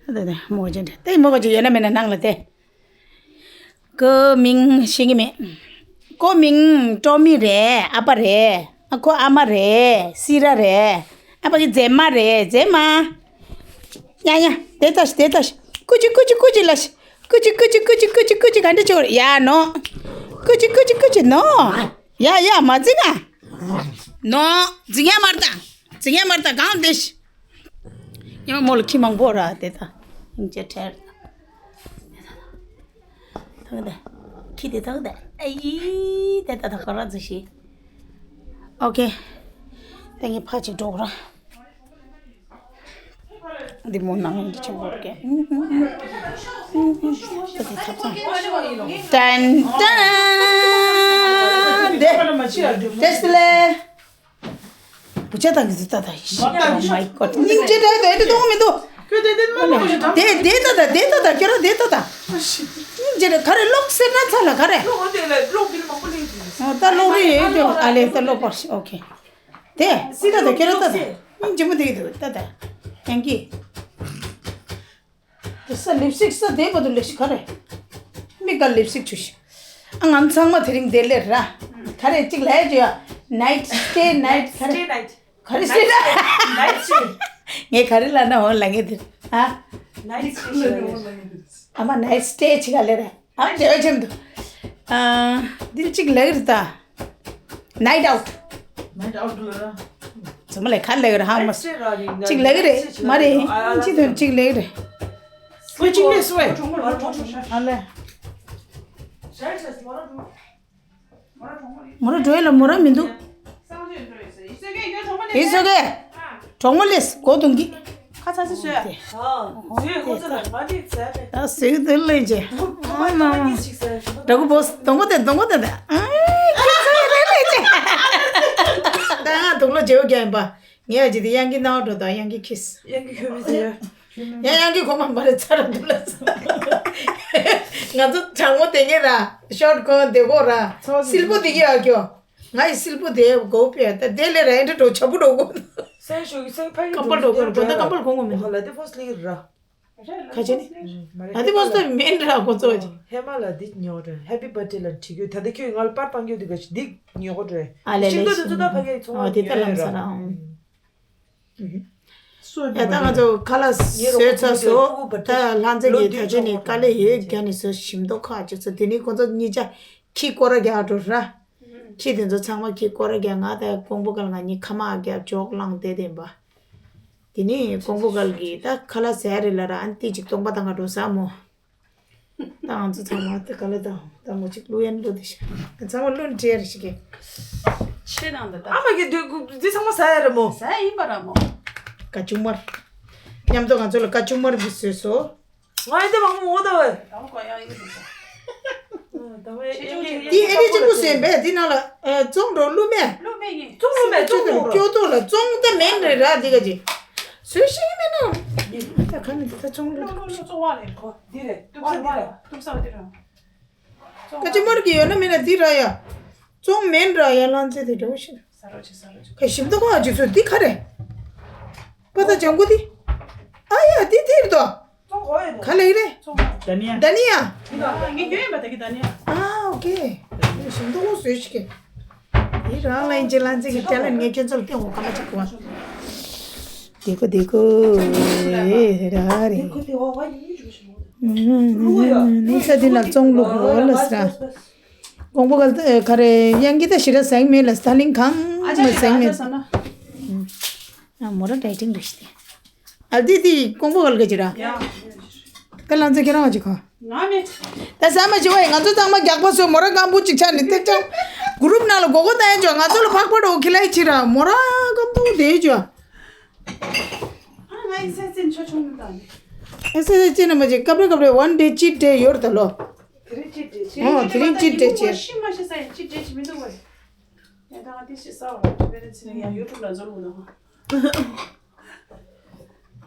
ཨ་ད་ད་མོ་ཅན་འདྲ་དེ་མོ་ག་ཅིག་ཡོད་ན་མེད་ན་ནང་ལ་དེ། ཁོའི་མིང་ཤེས་ཀྱི་མེད། ཁོའི་མིང་ཀྲོ་མི་རེད། ཨ་ཕ་རེད། ཨ་ཁོ་ཨ་མ་རེད། སི་ར་རེད། ཨ་ཕ་གི་མཛེས་མ་རེད། མཛེས་མ། ཡ་ཡ། དེ་ལྟ་ཞིག་དེ་ལྟ་ཞིག་ཀུ་ཅི་ཀུ་ཅི་ཀུ་ཅི་ལ་ཞིག་ཀུ་ཅི་ཀུ་ཅི་ཀུ་ཅི་ཀུ་ཅི་ཀུ་ཅི་ག་འདྲ་བྱེད་དགོས་རེད། ཡ་ནོ། ཀུ་ཅི་ཀུ་ཅི་ཀུ་ཅི་ནོ། ཡ་ཡ་མ་འཛིང་ཨ། ནོ། འཛིང་ཡ་མ་རེད་ད། འཛིང་ཡ་མ་རེད་ད་གང་བདེ་ཞིག་ཉི་མ་མོ་ལ་ཁྱི་མང་པོ་ར་དེ་ད། སྙིང་རྗེ་ཁྲལ། ཐང་དེ། ཁྱི་དེ་ཐང་དེ། ཨ་ཡི། དེ་ད་ད་ག་ར་ཛི་ཤི། ཨོ་ཁེ། ད་ངས་ཕ་ཅིག་འགྲོ་གི་ར། འདི་མོ་ནང་འདི་ཆེན་པོ་རེད་ཀྱེ། ད་དེ་ཐབ་ཚང་། ཏན་ཏན། དེ། དེ་སི་ལེ། བུ་ཆ་དང་གི་ཟི་ཏ་ད་ཡི་ཤི། Oh my God. སྙིང་རྗེ་དྲག་དེ་དེ་གཏོང་མི་འདུག་ཁྱོད་དེ་དེ་མ་མ་ཤི་ད། དེ་དེ་ཏ་ད་དེ་ཏ་ད་ཁྱོད་རང་དེ་ཏ་ད། སྙིང་རྗེ་དྲག་ག་རེ་ལོག་སེ་ན་ཚ་ལ་ག་རེ། ལོག་འོ་དེ་ལ་ལོག་འདིར་མང་པོ་ལེན་གྱི། ཨོ་ད་ལོག་རེ་ཡོད་དེ་ཨ་ལེ་ད་ལོག་པར་ཤི། ཨོ་ཁེ། དེ་སི་ཏ་ད་ཁྱོད་རང་ཏ་ད། སྙིང་རྗེ་མོ་དེ་གི་འདུག་ཏ་ད། ཡང་གི། དེ་ས་ལིབ་སི་ཊིག་ས་དེ་བ་དུ་ལེགས་ཤིག་ག་རེ། མི་ག་ལིབ་སི་ཊིག་ཆུ་ཤིག་ཨ་ང་ཚང་མ་དེ་རིང་དེ་ལེར་ར། ག་རེ་གཅིག་ལས་ཅི་ཡ། Night stay night ག་རེ། Stay night. ག་རེ་སྟེ། Night stay. ངས་ག་རེ་ལབ་ན་འོ་ལབ་མཁན་དེ། ཨ། Night stay ཞིག་ལབ་རེད། ཨ་མ་night stay ཅིག་ག་ལབ་རེད། ཨ་དེ་འོ་ཅེམ་དུ། ཨ། འདི་གཅིག་ལབ་རེད་ད། Night out. Night out ལབ་ར། ཚང་མ་ལ་ག་ལབ་རེད་ཧ་མ། Night stay ར་རེད། གཅིག་ལབ་རེད་མ་རེད། ཨ་ཅི་དོན་གཅིག་ལབ་རེད། ཁོས་གཅིག་ལས་སུ་བས། ཨ་ལས། མོ་ར་འགྲོ་ཡ་ལ་མོ་ར་མི་འདུག་ཡིན་སོ་གས། གྲོགས་མོ་ལས་སྒོ་རྡུང་གི། ཁ་ཚ་སི་སོས། ཨ་སུས་དེ་ལས་ཅེ། ཨ་མ་མ། འདྲ་གུ་བོས་སྡོང་པོ་དེ་སྡོང་པོ་དེ་དེ། ཨ་ཁ་ཚ་ལས་ལས་ཅེ། ད་ང་དུག་ལོ་བརྗེ་བོ་རྒྱག་ཡིན་པ། ངས་ཨ་ཅེ་དེ་གཡང་གི་ནང་འགྲོ་དང་གཡང་གི་ཁིས། གཡང་གི་ཁོ་མི་ཟེར། ཡང་ཡང་གི་གོ་མ་མ་རེད་ཚ་ར་འདུག་ལ། ང་ཚོ་གྲང་མོ་དེ་ངེད་ར་ཤོར་ཁོ་དེ་གོ་ར། སིལ་པོ་དེ་གི་ཨ་ཀྱོ། ང་ཡི་སིལ་པོ་དེ་གོ་པས་ད་དེ་ལས་ར་ཨེ་འདྲ་འགྲོ་ཆ་བུ་འགྲོ་གོ། སེང་ཞོགས་ཀྱི་སེང་ཕ་ཡི་ཀམ་པལ་འགྲོ་གོ་ར་གོ་ད་ཀམ་པལ་གོ་གོ་མེད། ཧ་ལ་དེ་ཕོ་སི་ལི་ར། ཁ་ཆེ་ནི། ཨ་དེ་ཕོ་སི་མེན་ར་གོ་ཚོ་ཅི། ཧེ་མ་ལ་འདི་ཉོ་ར་ཧེ་པི་བར་ཐི་ཌེ་ལ་འཁྲིད་གོ་ད་དེ་ཁྱོད་ང་ལ་པར་སྤང་གོ་དེ་ག་ཅི་འདི་ཉོ་གོ་ར། ཨ་ལེ་ལེ་ཤིང་ཏོ་དེ་ཚོ་ད་ཕ་གི་ཚོང་ཨ་དེ་ད་ལམ་ས་ར། ཨང་། ཡ་ད་ང་ཚོ་ཁ་ལག་བཟོས་ཚར་སོང་། ད་ལྷ་མཛེས་ཀྱིས་ད་ཆ་ནས་དཀའ་ལས་ཡོད་རྒྱ་ནས་བཟོས་ཞིམ་མདོག་ཁ་ཅིག་ཚོ་དེ་ནས་ཁོ་ཚོ་གཉིས་ཆ་ཁྱི་སྐོར་ར་རྒྱག་འགྲོ་ར། ཁྱི་དེ་ཚོ་ཚང་མ་ཁྱི་སྐོར་ར་རྒྱག་ང་ད་ཀོང་པོ་གལ་ང་གཉིས་ཁ་མ་རྒྱག་ཇོག་བླངས་བསྡད་བསྡད་པ། དེ་ནས་ཀོང་པོ་གལ་གྱིས་ད་ཁ་ལག་ཟས་རེད་ལ་ར་ཨན་ཏི་ཅིག་སྟོང་པ་ད་ང་འགྲོ་ས་མོ། ད་ང་ཚོ་ཚང་མ་ད་ག་ལ་དང་ད་མོ་གཅིག་བླུག་ཡན་བླུག་དེ་ཤ་ཚང་མ་བླུག་འདྲེ་རེ་ཞིག་གི། ཆེ་དང་ད་ད། ཨ་མ་གི་འདི་འདི་ཚང་མ་ཟ་ཡ་རེད་མོ། ཟ་ཡ་ཡིན་པ་ར་མོ། ཀ་ཅུང་མར། མཉམ་དུ་ང་ཚོ་ལ་ཀ་ཅུང་མར་འདི་བཟོས་སོ། ང་ཡི་དེ་མང་མོ་ངོ་ད་བས། ད་མོ་ག་ཡ་ཡིན་པ་ད། ད་མོ་ཡ་ཡིན་གི། འདི་ཨེ་རེ་གཅིག་པུ་བཟོས་པས་འདི་ནང་ལ་ཨ་བཙོང་འགྲོ་བླུག་མེད། བླུག་མེད་ཡིན། བཙོང་བླུག་མེད་བཙོང་འགྲོ། སྐྱོ་ཏོ་ལ་བཙོང་ད་མེད་རེད་ར་འདི་ག་ཅི། བཟོས་ཤེས་ཀྱི་མེད་ན། ད་ག་ནས་འདི་ད་བཙོང་བླུག་བླུག་བླུག་བླུག་བཙོང་བ་རེད་གོ། འདི་རེད་ཏུབ་ས་འདི་རེད། ཏུབ་ས་འདི་རེད། ཀ་ཅི་མར་གི་ཡོད་ན་མེད་ན་འདི་ར་ཡ། བཙོང་མེད་ར་ཡ་ལང་ཚེ་དེ་འདྲ་བོ་ཞིག་ཟ་རོ་ཆེ་ཟ་རོ་ཆེ། ཁ་ཞིམ་ཏོག་ཨ་ཅིག་ཚོ་འདི་ག་རེ། པ་ད་ལྗང་གུ་འདི། ཨ་ཡ་འདི་འདིར་དོ། བཙོང་གོ་ཡོད་དོ། ག་ལེ་རེད། བཙོང་གོ། ད་ནི་ཡ། ད་ནི་ཡ། འདི་ལ་ངས་ཉོས་ཡིན་པ་ད་གི་ད་ནི་ཡ། ཨ་ཨོ་ཀེ། ཞིམ་ཏོག་བཟོས་ཤིག་གི། འདི་རང་ལ་ཡིན་གྱི་ལང་ཚེ་གི་དྲ་ལ་ངས་ཁྱོད་ཚོ་ལ་སྟོན་འོང་ཀ་མ་ཅིག་གོ། དེ་གོ་དེ་གོ། རེ་ར་རེ། ཁོ་དེ་བ་བ་ཡིན་ཅུ་ཞིག་མོ། ནུ་ས་འདི་ལ་བཙོང་ལུག་གོ་ལ་ས། ཀོང་པོ་གལ་ཏེ་ག་རེ་གཡང་གི་ད་ཞི་ར་ཟེང་མེད་ལ་སྟ་ལིང་གང་མ་ཟེང་མེད། ཨ་མོ་ར་ཌའི་ཊིང་རེད་ཤི་ཨ་དི་དི་ཀོང་པོ་གལ་ག་ཅི་ར། ད་ལང་ཚེ་ཁྱེད་རང་ཅི་ག་ང་མེད། ད་ཟ་མ་བྱེད་བ་ཡིན་ང་ཚོ་ཚང་མ་རྒྱག་པ་སོ་མོ་ར་སྐམ་པོ་ཅིག་ཆགས་ནས་ཏེ་ཅང་གུ་རུབ་ནང་ལ་མགོ་སྐོར་བཏང་ཡ་ཅོ་ང་ཚོ་ལ་ཕག་པ་འགྲོ་ཁི་ལའི་ཅི་ར་མོ་ར་སྐམ་པོ་དེ་ཅོ། ཨ་ང་ཡི་སེ་སེ་ཆོ་ཆུང་མི་དང་། ཨེ་སེ་སེ་ཅི་ན་མ་ཅིག་སྐབས་རེ་སྐབས་རེ་one day cheat day ཡོད་ད་ལོ། དེ་རིང་ཅི་འདྲེ་ཅི། ཨོ་དེ་རིང་ཅི་འདྲེ་ཅི། ཤི་མ་ཤི་ས་ཡིན་ཅི་འདྲེ་ཅི་མི་འདུག་བས། ཡ་ད་ང་དེ་ཤི་ས་བ་དེ་བས་ན་ཚི་ནི་ཡང་ཡུ་ཊུབ་ལ་འཛུལ་འོང་ན།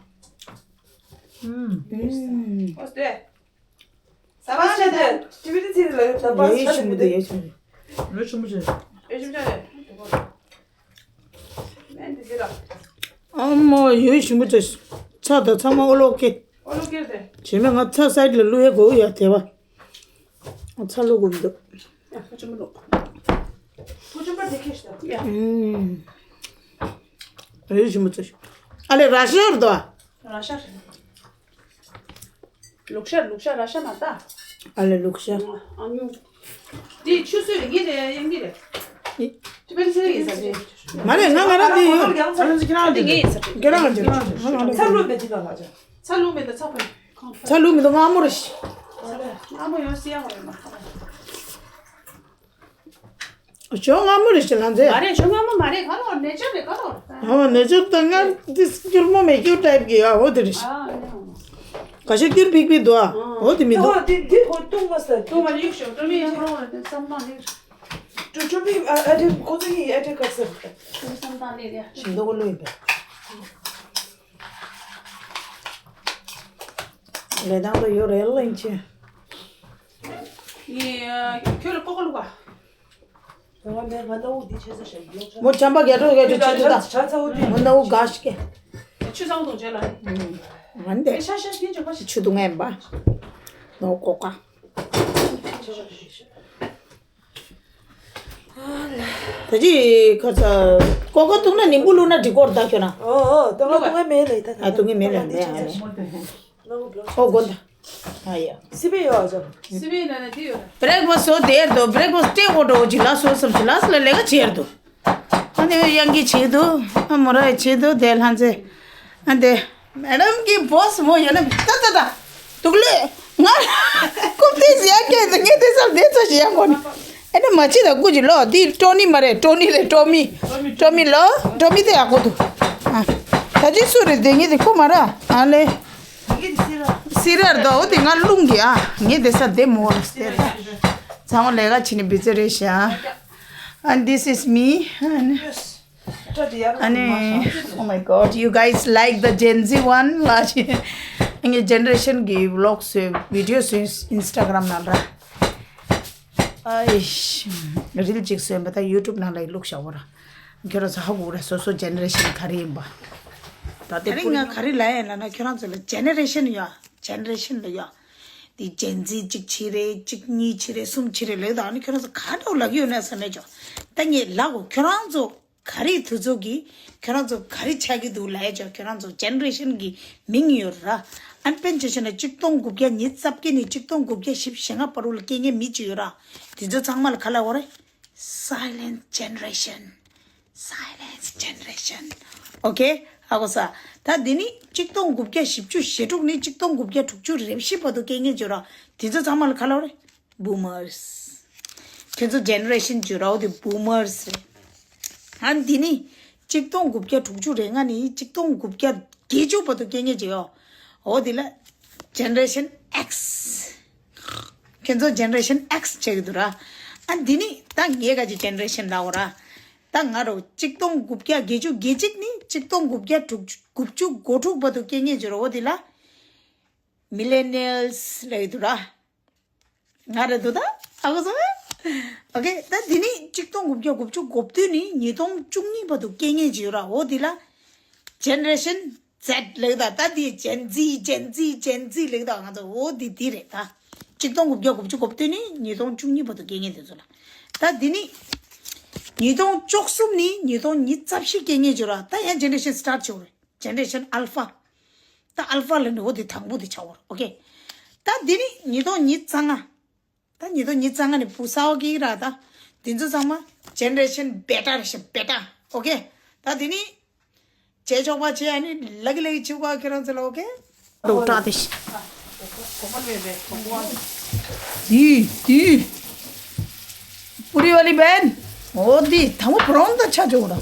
ཨོ་སྟེ། ས་བ་ཤ་དེ་ཅི་མི་དེ་ཚི་ནི་ལ་ཡོད་ད་པ་ཡོད་ཤི་མི་དེ་ཡོད་ཤི་མི་དེ། ཡོད་ཤི་མི་དེ། ཡོད་ཤི་མི་དེ། ཨ་མ་ཡོད་ཞིམ་པོ་བྱས། ཚྭ་དང་ཚང་མ་ཨོ་ལོ་ཀེ། ཨོ་ལོ་ཀེ་རེད། བྱས་ན་ང་ཚྭ་སའི་ཌི་ལ་བླུག་ཡས་དགོས་ཡ་དེ་བ། ཚྭ་བླུག་དགོས་མི་འདུག་ཡ་ཕུ་ཆུམ་བླུག་ཕུ་ཆུམ་པ་དེ་ཁེ་ཤི་ད་ཡ། ཨུམ། ཡོད་ཞིམ་པོ་བྱས། ཨ་ལེ་ར་ཤ་རེད་དོ། ར་ཤ་རེད། ལུག་ཤ་ལུག་ཤ་ར་ཤ་མ་ད། ཨ་ལེ་ལུག་ཤ། ཨ་ཉུ། དེ་ཆུ་སོད་རེད་ངེས་རེད་ཡང་གི་རེད། ཨི། དེ་པན་ཚེ་ཡིན་ས་རེད། མ་རེད་ང་ང་རང་དེ་ཡོད། ཨ་ལེ་ཚེ་ཁྱེད་རང་དེ་ངེས་ཡིན་ས་རེད། ཁྱེད་རང་ཅིག་ང་ང་རང་ཚ་ལུ་མེད་དེ་ལ་ལ་ཅག་ཚ་ལུ་མེད་ད་ཚ་པན། ཚ་ལུ་མེད་ད་སྔ་མོ་རེད། སྔ་མོ་ཡོད་སྲིད་ཡང་ཡོད་མ། ཞོ་སྔ་མོ་རེད་ཤི་ལ་མཛེས། མ་རེད་ཞོ་སྔ་མོ་མ་རེད་ག་ལོར་ནེ་ཅར་རེད་ག་ལོར། ཨ་ནེ་ཅར་ད་ང་འདི་སྐྱུར་མོ་མེ་སྐྱུར་ཊའིབ་གི་ཡ་འོ་དེ་རེད་ཤི། ཨ་ནེ་འོ། ག་ཤ་སྐྱུར་ཕིག་ཕིག་འདུག་ཨ། འོ་དེ་མི་འདུག་ཨོ་དེ་དེ་ཧོ་ཏུང་མ་ས་ཏུང་མ་ཡུག་ཤོ་ཏུང་མི་ཡང་རོང་རེད་བསམ་ན་ལེར། ཏུ་ཏུ་མི་ཨ་ཨ་དེ་ཁོ་ཚོ་ཡི་ཨ་དེ་ཀ་ས་རེད། ཏུང་བསམ་ན་ལེར་ཡ། ཞིམ་མདོག་ལོས་པས། ལས་དང་དུ་ཡོད་རེད་ལེན་ཆེ། ཡི་ཁྱོད་ལ་ཀོ་ཀོ་ལུག་པ། མོ་ཆམ་པ་རྒྱ་གྲོགས་རྒྱ་གྲོགས་ཆུ་ཚོད་དང་། མོ་ན་འུ་ག་ཤི་ཀེ། ཆུ་ཚང་དུ་མཇལ་ལ། ང་འདི། ཤ་ཤ་སྐྱིན་ཆོག་པ་ཤི། ཆུ་དུ་ངན་པ། ནོ་ཀོ་ཀ། ད་ཅི་ཁ་ཚ་ཀོ་ཀ་བཏུང་ན་ནིམ་བུ་བླུགས་ན་འགྲིག་གོ་ར་ད་ཁྱོད་ན། ཨོ་ཨོ་ཏོ་ཀ་བཏུང་ངེ་མེད་ལེ་ད་ད། ཨ་བཏུང་ངེ་མེད་ལེ་ད་ཡ་ནི། ཨོ་དགོན་ད། ཨ་ཡ། སི་པི་ཡོད་ཨ་ཅོ། སི་པི་ན་ན་དེ་ཡོད། བྲེག་ཕ་སི་ཊི་དེར་དུ་བྲེག་ཕ་སི་ཊི་སྤྲད་འོ་འགྲོ་ཅི་ལ་སོ་སམ་ཅི་ལ་སི་ལ་ལས་ཀ་བྱེད་དུ། ཨ་ནི་ཡང་གི་བྱེད་དུ། ཨ་མོ་ར་བྱེད་དུ་དེ་ལྷན་ཚེ། ཨ་དེ། མེ་ཌམ་གི་བོ་སི་མོ་ཡོད་ན་ད་ད་ད། དུག་ལོས། ང་རྐུབ་སྟེགས་ཟེར་ཡ་སྐད་དེ་ངས་དེ་སར་དེ་ཚོ་ཞིག་ཡང་གོ་ནི། ཨེ་ནི་མ་ཅི་ད་ཀུ་ཅི་ལོ་དེ་ཀྲོ་ནི་མ་རེད། ཀྲོ་ནི་རེད། ཀྲོ་མི། ཀྲོ་མི་ལོ། ཀྲོ་མི་དེ་ཡག་པོ་འདུག་ཨ། ད་ཅི་སུ་རེད་དེ་ངས་དེ་ཁུ་མ་ར། ཨ་ལེ། སི་རར་དོ་དེ་ང་རླུང་གི་ཨ། ངས་དེ་སར་དེ་མོ་ར་སྟེ་ད། ཚང་མ་ལས་ཀ་བྱེད་ནི་བི་ཛི་རེད་ཤག And this is me. And ཨ་ནི། Oh my God, you guys like the Gen Z one? ལ་ཞེ། ངས་ཇེ་ནེ་རེ་ཤན་གི་ཝི་ལོག་བཟོས། བི་ཌི་ཡོ་བཟོས་ཨིན་སི་ཊ་གྷ་རམ་ནང་ལ། ཨ་ཨིཤ། རིལ་གཅིག་བཟོས་པ་ད་ཡུ་ཊུབ་ནང་ལ་ཡི་བླུགས་བཞག་འོ་ར། ཁྱོད་རང་ཚོ་ཧ་གོ་ར་སོ་སོ་ཇེ་ནེ་རེ་ཤན་ག་རེ་ཡིན་པ། ད་དེ་རིང་ང་ག་རེ་ལབ་ཡིན་ལབ་ན་ཁྱོད་རང་ཚོ་ལ་ཇེ་ནེ་རེ་ཤན་ཡོད། ཇེ་ནེ་རེ་ཤན་ལ་ཡོད། དེ་ཇེན་ཛི་གཅིག་བྱས་རེད། གཅིག་གཉིས་བྱས་རེད། གསུམ་བྱས་རེད་ལབ་ད། ཨ་ནི་ཁྱོད་རང་ཚོ་ག་འདྲ་ལབ་ཀྱི་ཡོད་ན་བསམ་མེད་ཅོ། ད་ངས་ལབ་གོ། ཁྱོད་རང་ཚོ་ག་རེ་དུས་ཚོད་ཀྱི་ཁྱོད་རང་ཚོ་ག་རེ་ཆགས་ཀྱི་འདུག་ལབ་ཡ་ཅོ། ཁྱོད་རང་ཚོ་ཇེ་ནེ་རེ་ཤན་གྱི་མིང་ཡོད་ར། ཨ་ནི་དཔེར་ན་ཆ་བཞག་ན་གཅིག་སྟོང་དགུ་བརྒྱ་ཉི་ཤུ་རྩ་བརྒྱད་ནས་གཅིག་སྟོང་དགུ་བརྒྱ་བཞི་བཅུ་ཞེ་ལྔ་བར་དུ་ལ་སྐྱེས་མཁན་མི་གཅིག་ཡོད་ར། དེ་ཚོ་ཚང་མ་ལ་ག་ལབ་དགོས་རེད། Silent generation. Silence generation. Okay. ཧ་གོ་ས། ད་འདི་ནི་གཅིག་སྟོང་དགུ་བརྒྱ་བཞི་བཅུ་ཞེ་དྲུག་ནས་གཅིག་སྟོང་དགུ་བརྒྱ་དྲུག་ཅུ་རེ་བཞི་བར་དུ་སྐྱེས་མཁན་ཅིག་ཡོད་ར། དེ་ཚོ་ཚང་མ་ལ་ག་ལབ་དགོས་རེད། Boomers. ཁྱེད་ཚོ་ཇེ་ནེ་རེ་ཤན་ཅིག་ཡོད་ར། འོ་དེ་boomers རེད། ཨ་འདི་ནི་གཅིག་སྟོང་དགུ་བརྒྱ་དྲུག་ཅུ་རེ་ལྔ་ནས་གཅིག་སྟོང་དགུ་བརྒྱ་བརྒྱད་ཅུ་བར་དུ་སྐྱེས་མཁན་ཅིག་ཡོད། འོ་དེ་ལ་ཇེ་ནེ་རེ་ཤན་ཨེགས། ཁྱེད་ཚོ་ཇེ་ནེ་རེ་ཤན་ཨེགས་བྱེད་ཀྱི་འདུག་ར། ཨ་འདི་ནི་ད་ངའི་ག་ཅིག་ཇེ་ནེ་རེ་ཤན་ལབ་དགོས་ར། ད་ང་རོ་གཅིག་སྟོང་དགུ་བརྒྱ་བརྒྱད་ཅུ་གྱ་གཅིག་ནི་གཅིག་སྟོང་དགུ་བརྒྱ་དྲུག་ཅུ་དགུ་བཅུ་གོ་དྲུག་བར་དུ་སྐྱེས་མཁན་ཅིག་ཡོད་ར། འོ་དེ་ལ་མི་ལེ་ནི་ཡལ་ལབ་ཀྱི་འདུག་ར། ང་རེད་འདུག་ད། ཧ་གོ་སོང་ངས། ཨོ་ཁེ། ད་འདི་ནི་གཅིག་སྟོང་དགུ་བརྒྱ་དགུ་བཅུ་གོ་བདུན་ནས་ཉིས་སྟོང་བཅུ་གཉིས་བར་དུ་སྐྱེས་མཁན་ཅིག་ཡོད་ར། འོ་དེ་ལ་ཇེ་ནེ་རེ་ཤན་ཛེཌ་ལབ་ད། ད་འདི་ཇེན་ཛི་ཇེན་ཛི་ཇེན་ཛི་ལབ་ད། ང་ཚོ་འོ་འདི་འདི་རེད་ད། གཅིག་སྟོང་དགུ་བརྒྱ་དགུ་བཅུ་གོ་བདུན་ནས་ཉིས་སྟོང་བཅུ་གཉིས་བར་དུ་སྐྱེས་མཁན་དེ་ཚོ་ལ། ད་འདི་ནི་ཉིས་སྟོང་བཅུ་གསུམ་ནས་ཉིས་སྟོང་ཉི་ཤུ་རྩ་བཞི་སྐྱེས་མཁན་ཅིག་ཡོད་ར། ད་ཡང་ཇེ་ནེ་རེ་ཤན་སི་ཊར་ཊི་བྱེད་དགོས་རེད། ཇེ་ནེ་རེ་ཤན་ཨལ་ཕ། ད་ཨལ་ཕ་ལབ་ནི་འོ་དེ་དང་པོ་དེ་ཆགས་པ་རེད། ཨོ་ཁེ། ད་འདི་ནི་ཉིས་སྟོང་ཉི་ཤུ་རྩ་ལྔ། ད་ཉིས་སྟོང་ཉི་ཤུ་རྩ་ལྔ་ནི་བུ་གསར་པ་སྐྱེས་ར། ད་འདི་ཚོ་ཚང་མ་ཇེ་ནེ་རེ་ཤན་བེ་ཊ་རེད་ཤག་བེ་ཊ། ཨོ་ཁེ། ད་འདི་ནི་བྱེད་ཆོག་པ་བྱེད། ཨ་ནི་ལག་ལག་ཆུ་བ་ཁྱེད་རང་ཚོ་ལ། ཨོ་ཁེ། འགྲོ་དྲག་དེ་ཤི། དི་དི། པུ་རི་ཝ་ལི་བན། འོ་དེ་དང་པོ་བྷ་རའུན་ད་ཆ་ཆོག་ར།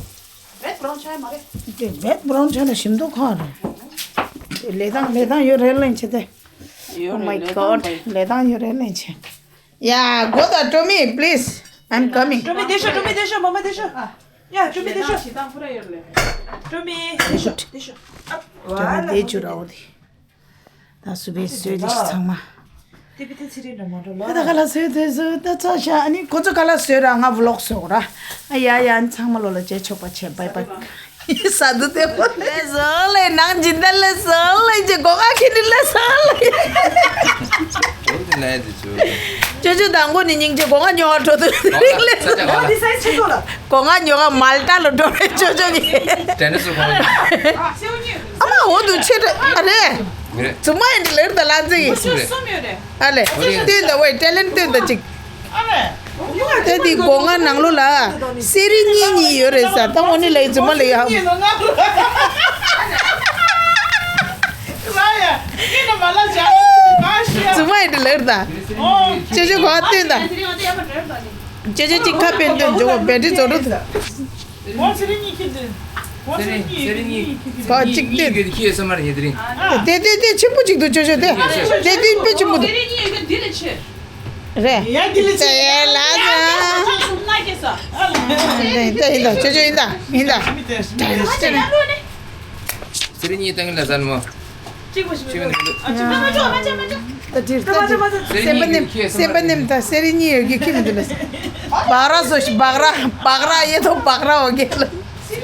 བེད་བྷ་རའུན་ཆ་ཡ་མ་རེད། དེ་བེད་བྷ་རའུན་ཆ་ན་ཞིམ་མདོག་ཁ་རེད། ལས་སྟངས་ལས་སྟངས་ཡོད་རེད་ལན་ཆེ་དེ། Oh my God. ལས་སྟངས་ཡོད་རེད་ལན་ཆེ། ཡ། གོ་ད། ཀྲོ་མི། Please, I'm coming. ཀྲོ་མི་དེ་ཤོ། ཀྲོ་མི་དེ་ཤོ། མ་མ་དེ་ཤོ། ཡ། ཀྲོ་མི་དེ་ཤོ། ཀྲོ་མི་དེ་ཤོ་དེ་ཤོ། ཀྲོ་མི་དེ་ཅུ་ར། འོ་དེ། ད་སུ་བའི་སོས་དེ་ཤི་ཚང་མ། དེ་བི་དེ་ཚེ་རིང་འདྲ་མ་འགྲོ་ལ། ད་ག་ལ་སོས་དེ་སོས་ད་ཚ་ཤ། ཨ་ནི་ཁོ་ཚོ་ག་ལ་སོས་ར། ང་ཝི་ལོག་སོས་ར། ཨ་ཡ་ཡ། ཨ་ནི་ཚང་མ་ལོ་ལ་བྱེད་ཆོག་པ་བྱེད། བྷའི་བྷའི། ས་དུ་དེ་པོ་ལས་བཟོ་ལས་ནང་སྦྱིན་བདག་ལས་བཟོ་ལས་ཀྱི་སྒོ་ཁ་ཁྱི་ནི་ལས་བཟོ་ལས། ཅོ་ཅོ་དང་པོ་ནི་སྙིང་རྗེ། སྒོ་ང་ཉོ་བ་འགྲོ་དུས་རིང་ལས་བཟོ། སྒོ་ང་ཉོ་ག་མལ་ཏ་ལ་འགྲོ་རེད་ཅོ་ཅོ་གི། དེ་ནི་སུ་གོ། ཨ་མ་འོ་དུ་ཆེ་རེད། ཨ་རེད། རེད། ཙུ་མ་ཡིན་ལེར་ད་ལ་ཛི་ཡི། སུ་རེད། ཨ་ལེ། ཨོ་རེད། སྟོན་ད་ཝེ། ཊེ་ལེན་ཊི་སྟོན་ད་ཅིག་ད་དེ་སྒོ་ང་ནང་ལོགས་ལ་སེ་རི་གཉིས་གཉིས་ཡོད་རེད་ས། ད་འོ་ནི་ལ་ཡི་ཙུ་མ་ལ་ཡ། ཙུ་མ་ཡི་དེ་ལར་ད། ཅེ་ཅེ་གོ་སྟོན་ད། ཅེ་ཅེ་གཅིག་ཁ་པན་སྟོན་འཇོག་བེ་ཊི་རི་རྫོགས་འགྲོ་ད། སེ་རི་གཉིས་ཀྱི་དེ། གོ་གཅིག་སྟོན། ཡི་གེ་ཁྱི་ཡོད་ས་མ་རེད་དེ་རིང་། དེ་དེ་དེ་ཆེན་པོ་གཅིག་འདུག་ཅོ་ཅོ་དེ། དེ་དེ་དཔེ་ཆེན་པོ་འདུག་རེད། ཡ་དེ་ལ་ཅི་ཡ་ལ་ཅི། དེ་དེ་ཡིན་ད། ཅོ་ཅོ་ཡིན་ད། ཡིན་ད། སེ་རི་གཉིས་བཏང་གི་ལ་ཟ་ནི་མོ། གཅིག་པ་ཞིག་མི་འདུག་ཨ་ཅི་མ་མ་ཅོ་མ་ཅོ་མ་ཅོ། ད་དེ་ད་མ་ཅོ་མ་ཅོ། སེམས་པ་ནེམ། སེམས་པ་ནེམ་ད། སེ་རི་གཉིས་ཡོད་ཀྱི་ཁྱི་མི་འདུག་ལ། སྦག་ར་བཟོ་ཞིག་སྦག་ར། སྦག་ར་ཡེ་ཐོག་སྦག་ར་འོ་གེ་ལ། སེ་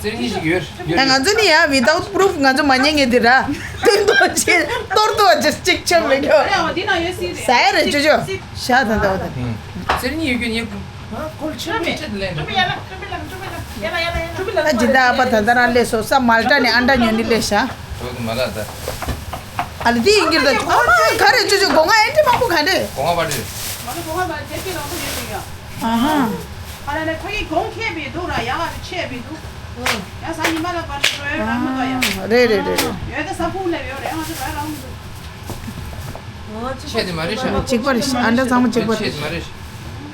རི་གཉིས་ཤིག་ཡོད། ཡོད། ང་ཚོ་ནི་ཡ་without proof ང་ཚོ་མ་ཉན་ངེས་དེ་ར། སྟོན་ཏོ་ཆེ་གཏོར་ཏོ་ཅེ་གཅིག་ཆམ་མེད་ཀྱོ། ཡ་འདི་ན་ཡོད་སི་རེད། ཟ་ཡ་རེད་ཅོ་ཅོ། ཤ་ད་ད་འོ་ད། སེ་རི་གཉིས་ཡོད་ཀྱི་ཉེ། ཨ་ཇི་ལྟར་ཨ་ཕ་ད་ལྟ་རང་སླེབས་སོང་། ས་མལ་ཏ་ནས་ཨན་ཏྲ་ཉོ་ནི་སླེབས་ཤག་ཨ་ལ་དེ་ཡིན་གྱི་རེད། ཨ་མ་ག་རེ་ཅོ་ཅོ་སྒོ་ང་ཨེ་འདྲ་མང་པོ་ག་འདྲ། སྒོ་ང་པ་འདྲ། ང་ཚོ་སྒོ་ང་པ་དེ་སྐྱིད་ལོང་ཚོ་ཡོད་ཀྱི་ཡ། ཨ་ཧ། ཨ་ལ་ལ་ཕ་གི་གོང་ཁེ་བི་འདུག་ར་ཡ་ག་བི་ཆེ་བི་འདུག་ཡ་ས་ཉི་མ་ལ་པར་ཤོ་ཡོད་ར་མི་འདུག་ཡ། རེད་རེད་རེད་རེད། ཡོད་ད་ས་ཕུག་ལ་ཡོད་རེད། ང་ཚོ་ར་ར་མི་འདུག་ཆེ་དེ་མ་རེད་ཤག་ཅིག་པ་རེད་ཤག་ཨ་འདྲ་ཚང་མ་ཅིག་པ་རེད། ཆེ་དེ་མ་རེད་ཤག་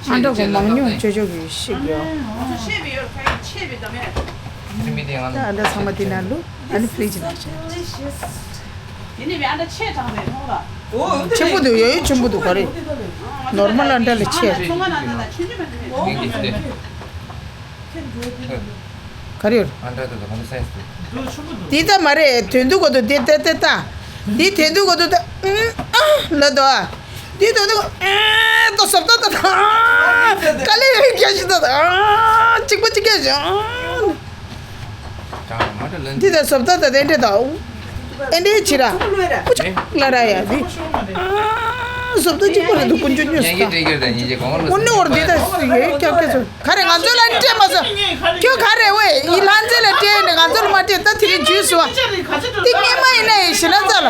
ཨ་འདྲ་གོ་མང་ཉུང་ཅོ་ཅོ་གི་ཤིག་ཡོད། ང་ཚོ་ཆེ་བི་ཡོད་ཁ་ཡོད་ཆེ་བི་དམ་ཡོད། ཨ་འདྲ་ཚང་མ་དེ་ན་ལུ་ཨ་ནི་ཕི་རི་ཇི་ནང་ཆེ། དེ་ནས་བི་ཨ་འདྲ་ཆེ་དྲགས་པའི་ཐོག་ལ། ཆེན་པོ་འདུག་ཡོད་ཡོད་ཆེན་པོ་འདུག་ག་རེ། ནོར་མལ་ཨ་འདྲ་ལས་ཆེ། ཚོང་ང་ན་ད་ད་ཆུན་ཆུན་མ་དེ་མེད། ག་རེ་ཡོད། ཨ་འདྲ་ད་ད་ག་འདྲ་སེམས་སུ། འདི་ད་མ་རེད་དོན་དུ་གོ་དུ་དེ་ཏེ་ཏེ་ད། འདི་དོན་དུ་གོ་དུ་ད། ཨ་ལ་དོ། འདི་དོན་དུ་ཨ་ད་སོབ་ད་ད་ད། དཀའ་ལས་རིགས་རྒྱ་ཞིག་ད་ད། གཅིག་པ་གཅིག་རྒྱ་ཞིག་འདི་ད་སོབ་ད་ད་དེ་འདྲ་ད། ཨེ་འདྲའི་ཕྱི་ར། ཀུ་ཅག་ལ་ར་ཡ་འདི། ཨ་སོབ་ད་གཅིག་པ་ར་འདུག་ཀུན་སྤྱོད་ཉོས་ཡང་གི་ད། སྤྲད་གི་རེད་ད་ཉིན་བྱེད་གོང་ལ། ཨོ་ནི་འོར་འདི་ད་ཡོད་ཀྱག་ཀྱག་ཚོ། ག་རེ་ང་ཚོ་ལ་ནི་སྤྲད་མ་སོང་། ཁྱོད་ག་རེ་ཝེ་ཡི་ལྷ་མཛེས་ལ་སྤྲད་ནས་ང་ཚོ་ལ་མ་སྤྲད་ད་དེ་རིང་ཇུས་སུ་བ། འདི་སྔས་མ་ཡིན་ན་ཡིན་ཞེ་ན་ཙ་ལ།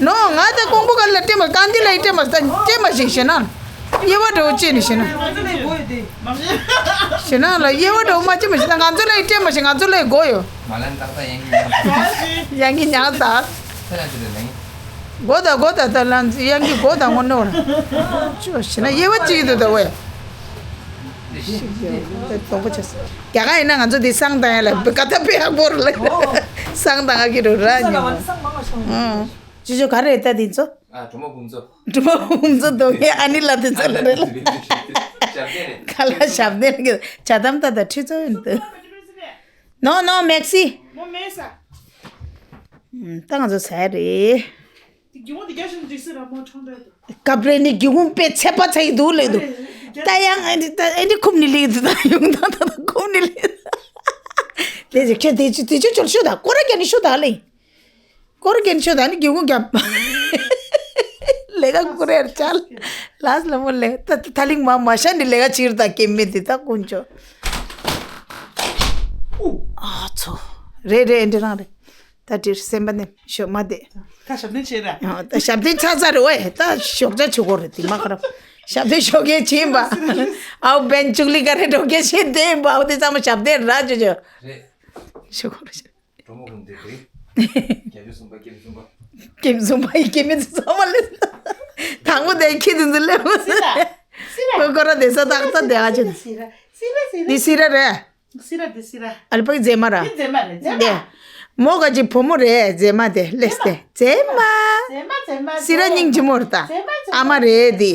ནོ་ང་ད་ཀོང་པོ་ག་ལ་སྤྲད་མ་གང་འདི་ལ་ཡི་སྤྲད་མ་ད་སྤྲད་མ་ཞིག་ཞེ་ན། དབྱེ་བ་འདྲ་བོ་ཅི་ནི་ཞེ་ན། ཞེ་ན་ལ་དབྱེ་བ་འདྲ་བོ་མ་ཅི་མ་ཞེ་ན་ང་ཚོ་ལ་ཡི་སྤྲད་མ་ཞིག་ང་ཚོ་ལ་ཡི་དགོས་ཡོད། མ་ལན་ཏག་ཏག་ཡང་གི་ཉག་ཡང་གི་ཉག་ད། ཁྱེད་རང་ཚོ་ལ་ལན། གོ་ད་གོ་ད་ད་ལན་ཡང་གི་གོ་ད་ངོ་ནོར། ཅོ་ཞེ་ན་དབྱེ་བ་ཅི་ཡི་འདུག་ད་ཝེ། དོང་པོ་ཆེ། རྒྱ་གར་ཡིན་ན་ང་ཚོ་འདི་བསང་བཏང་ཡ་ལ་བི་ཀ་ད་པེ་ཧ་གོ་རུ་ལ། བསང་བཏང་ཨ་གི་རུ་ར་ཉོ། ཅི་ཅོ་ག་རེ་ད་འདི་ཚོ། ཨ་གྲོ་མ་བུམ་ཚོ། གྲོ་མ་བུམ་ཚོ་དོ་ངའི་ཨ་ནི་ལ་དེ་ཚོ་ལ་རེ་ལ། ཞབས་བརྟན་རེད། ག་ལ་ཞབས་བརྟན་རེད། ཇ་དམ་ད་ད་ཁྲི་ཚོ་ཡིན་འདུག་ནོ་ནོ་མེག་སི། མོ་མེ་ས། ད་ང་ཚོ་ཟ་རེད། དེ་གི་མོ་དེ་རྒྱ་ཤིང་འཇིགས་སེ་ར་མོ་ཁྲོང་འདྲ་འདུག་སྐབས་རེ་ནི་སྒེའུ་ཁུང་པས་ཚད་པ་ཚད་ཀྱི་འདུག་ལེ་འདུག་ད་ཡང་ཨེ་འདི་ད་ཨེ་འདི་ཁུམ་ནི་ལེ་འདུག་ད་ཡོང་ད་ད་ད་ཁུམ་ནི་ལེ་འདུག་དེ་ཚོ་ཁྱོད་དེ་ཚོ་དེ་ཚོ་ཅོལ་ཤོད་ད་སྐོར་ར་རྒྱག་ནི་ཤོད་ད་ལེ། སྐོར་ར་རྒྱག་ནི་ཤོད་ད་ནི་སྒེའུ་ཁུང་རྒྱབ། ལས་ཀ་སྐོར་ར་ཡར་བཅར། ལགས་ལ་མོ་ལེ་ད་ད་ད་ལིང་མ་མ་ཤ་ནི་ལས་ཀ་ཕྱིར་ད་སྐྱེ་མེད་དེ་ད་དཀོན་མཆོག་ཨ་ཚོ། རེད་རེད་ཨེ་འདྲ་རང་རེད། ད་འདིར་སེམས་པ་ནས་ཞོགས་མ་བསྡད། ད་ཞབས་བརྟན་བྱས་ར། ཨ་ད་ཞབས་བརྟན་ཚར་ཚར་རེད་ཝེ། ད་ཞོགས་ཇ་ཆུ་གོ་རེད་དེ་མ་ཁ་ར། ཞབས་བརྟན་ཞོགས་ཀས་བྱིན་པ། ཨའུ་བན་ཅུག་ལི་ག་རེ་འགྲོ་ཀས་བྱེད་བསྟན་པ་ཨའུ་དེ་ཚང་མ་ཞབས་བརྟན་ར་ཅོ་ཅོ། རེད། ཞུ་གོ་རེད། གྲོ་མོ་ཀུན་དེ་དེ། རྒྱ་ཆུ་གསུམ་པ་སྐྱེམས་གསུམ་པ། སྐྱེམས་གསུམ་པ་ཡི་སྐྱེ་མེད་ཚོ་ཚང་མ་ལས། དང་པོ་དེ་ཁྱི་དེ་ཚོ་སླེབས་མ་སི་ད། སི་ད། ཁོ་ཁོ་ར་དེ་ས་ཏག་ཏག་དེ་ཨ་ཅེ་ད། སི་ར་སི་ར་སི་ར། འདི་སི་ར་རེད། སི་ར་འདི་སི་ར། ཨ་ལ་པ་གི་མཛེས་མ་ར། འདི་མཛེས་མ་རེད་མཛེས་མ། དེ། མོ་ག་ཅི་བུ་མོ་རེད་མཛེས་མ་དེ་སླེབས་ཏེ་མཛེས་མ། མཛེས་མ་མཛེས་མ་སི་ར་སྙིང་རྗེ་མོ་རེད་ད། མཛེས་མ་མཛེས་མ། ཨ་མ་རེད་དེ།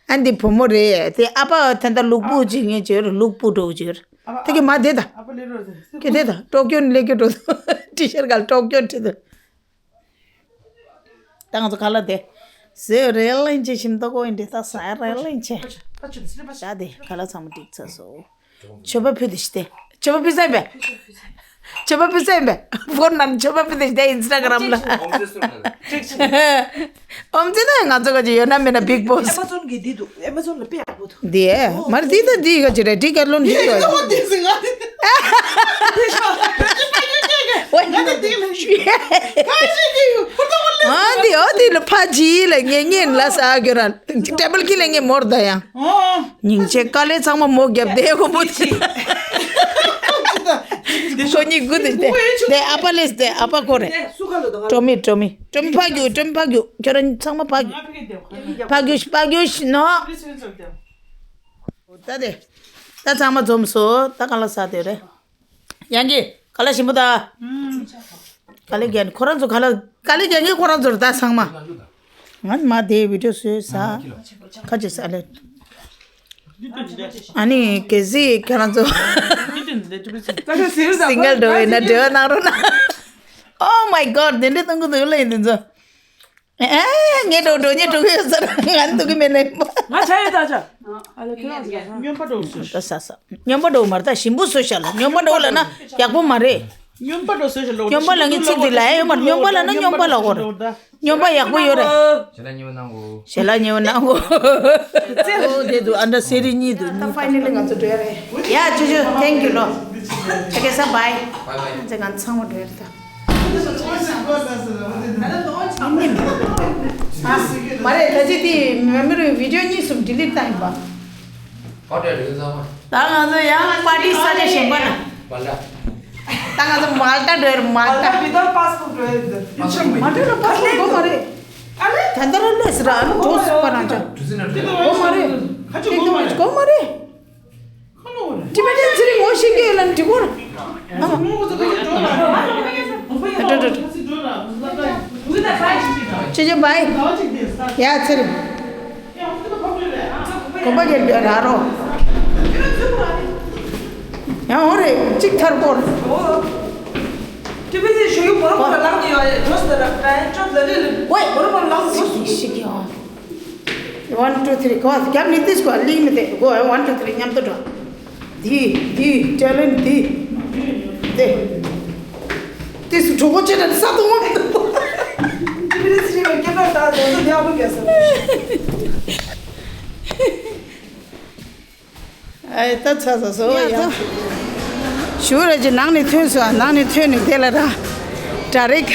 ཨ་འདི་བུ་མོ་རེད་དེ་ཨ་ཕ་ད་ལྟ་ལུག་པུ་ཅིག་ངས་བྱོས་ར་ལུག་པུ་འགྲོ་བྱོས་ར། ཨ་ཕ་དེ་གི་མ་དེ་ད། ཨ་ཕ་ལེ་རོ་དེ། ཀྱེ་དེ་ད་ཀྲོ་ཀྱོན་ལེ་ཀྱོ་འགྲོ་ད། ཊི་ཤར་ག་ལ་ཀྲོ་ཀྱོན་ཁྲིད་ད། ད་ང་ཚོ་ཁ་ལག་དེ། ཟོས་རེ་ལེན་བྱེད་བཞིན་ཏོ་ཀོ་ཡིན་དེ་ད་ཟ་རེ་ལེན་བྱེད། ད་དེ་ཁ་ལག་ཚང་མ་འགྲིག་ཚར་སོང་། མཆོད་པ་ཕུལ་དེ་ཤི་སྟེ། མཆོད་པ་ཕུལ་ས་ཡིན་པས། མཆོད་པ་ཕུལ་ས་ཡིན་པས། ཕོན་ནང་མཆོད་པ་ཕུལ་དེ་ཤི་སྟེ་ཨིན་སི་ཊ་གྷ་རམ་ལ། ཨོམ་ཙི་ད་ང་ཚོ་ག་ཅི་ཡོད་ན་མེད་ན་བིག་བོ་སི། ཨེ་མ་ཛོན་གི་འདི་འདུག་ཨེ་མ་ཛོན་ལ་དཔེ་ཡག་པོ་འདུག་འདི་ཨེ་མར་འདི་ད་འདི་ག་ཅི་རེད་འདི་ག་ལོན་འདི་ཡོད། ཨ་འདི་ཨོ་འདི་ལ་ཕ་ཇི་ལ་ངེ་ངེ་ལ་ས་གྱོ་ར་ཊེ་བལ་ཁི་ལ་ངེ་མོར་ད་ཡང་། སྙིང་རྗེ་དཀའ་ལས་ཚང་མ་མོ་རྒྱབ་དེ་ཁོ་མོ་དེ། ཁོ་གཉིས་དགུ་དེ་དེ་དེ་ཨ་ཕ་ལེས་དེ་ཨ་ཕ་ཁོ་རེད། ཀྲོ་མི་ཀྲོ་མི་ཀྲོ་མི་ཕ་རྒྱུག་ཀྲོ་མི་ཕ་རྒྱུག་ཁྱོད་རང་ཚང་མ་ཕ་རྒྱུག་ཕ་རྒྱུག་ཕ་རྒྱུག་ནོ། ད་དེ་ད་ཚང་མ་འཛོམས་སོ་ད་ག་ལ་ས་དེ་རེད། ཡང་གི་ག་ལ་ཞིམ་པོ་ད། ག་ལེ་རྒྱན་ཁོ་རང་ཚོ་ག་ལ་ག་ལེ་རྒྱན་གྱི་ཁོ་རང་ཚོར་ད་ཚང་མ། ང་མ་དེ་བི་ཌིའོ་བཟོས་ས། ཁ་ཅིག་ས་ལེ། ཨ་ནི་གལ་སྲིད་ཁྱེད་རང་ཚོ་སིང་གལ་འགྲོ་བས་ན་འབྲེལ་བ་གནང་རོགས་གནང་། Oh my god དེ་འདྲའི་གཏོང་གི་འདུག་ལ་ཡིན་དེ་ཚོ། ཨེ་ངས་འགྲོ་འགྲོ་ངས་འགྲོ་གི་ཡོད་ཟེར་ང་འདུག་གི་མེད་ལེ། ང་ཆ་ཡོད་ད་ཆ། ཨ་ལ་ཁྱོད་རང་ཟ་ས། སྨྱོན་པ་འགྲོ་སོ། ད་ཟ་ས། སྨྱོན་པ་འགྲོ་མ་རེད་ད་ཞིམ་པོ་བཟོས་ཤག་ལ་སྨྱོན་པ་འགྲོ་ལ་ན་ཡག་པོ་མ་རེད། སྨྱོན་པ་འགྲོ་སོས་ཤ་ལོ། སྨྱོན་པ་ལ་ངས་ཚིག་འདི་ལ་ཡོད་མ། སྨྱོན་པ་ལ་ན་སྨྱོན་པ་ལ་གོ་རེད། སྨྱོན་པ་ཡག་པོ་ཡོད་རེད། ཞལ་ལག་མཉེས་པོ་གནང་གོ། ཞལ་ལག་མཉེས་པོ་གནང་གོ། ཨོ་དེ་འདུག་ཨ་འདྲ་སེ་རི་གཉིས་འདུག་ད་ཕའི་ནལ་ལི་ང་ཚོ་འགྲོ་ཡ་རེད། ཡ་ཅོ་ཅོ། Thank you ལོ། Okay sir, bye. Bye bye. ང་ཚོ་ང་ཚང་མ་འགྲོ་ཡ་རེད་ད། མ་རེད། ད་ཅི་དེ་མེ་མོ་རི་བི་ཌི་ཡོ་གཉིས་གསུམ་ཌི་ལིཊ་བཏང་ཡིན་པ། ད་ང་ཚོ་ཡང་པར་ཊི་ས་ཆ་གཞན་པ་ན། ད་ང་ཚོ་མལ་ཏ་འགྲོ་ཡ་རེད། མལ་ཏ། མལ་ཏ་ལ་པ་སི་པོར་ཊི་དགོས་མ་རེད། ད་ལྟ་རང་ལས་སི་ར་ཨ་ནི་འགྲོ་སི་པ་རང་ཅག་དགོས་མ་རེད། དགོས་མ་རེད། ཊི་བེ་ཊན་ཚེ་རིང་ངོ་ཤེས་ཀྱི་ཡོད་ལ་འགྲིག་གོ། ཨ་མ། འགྲོ་འགྲོ་འགྲོ། ཅེ་ཅེ་བའི། ཡ་ཚེ་རིང་། གོམ་པ་རྒྱབ་རྒྱབ་ར་རོ། ཡང་འོ་རེད་གཅིག་ཐར་སྐོར། ཊི་བི་སི་ཞུ་ཡུ་བོ་རོ་བོ་ར་ལངས་ནས་ཡོད་རེད། འགྲོ་སྟེ་ར་ཀྲའི་ཅོབ་ལ་རེད། ཝེ། བོ་རོ་བོ་ར་ལངས་སོ་སོ་ཞིག་ཡོད། One two three go. རྒྱབ་ནས་ཏིས་གོ་ལིང་མི་དེ་གོ། One two three མཉམ་དུ་འགྲོ། འདི་འདི་ཊེ་ལེན་འདི་དེ། ཏིས་གྲོགས་པོ་ཆེ་དྲགས་ས་དུ་མ་མི་འདུག་ཊི་བི་སི་ཞིག་ལ་སྐད་གྲགས་དང་དེ་ཚོ་ཡག་པོ་གལ་སྲིད། ཨེ་ད་ཚ་ཚ་སོ་ཡ་ཡ། ད་ཞུ་ར་ཅི་ནང་ནས་ཐོན་སོང་། ནང་ནས་ཐོན་ནས་དེ་ལ་ར་ཌའི་རེག་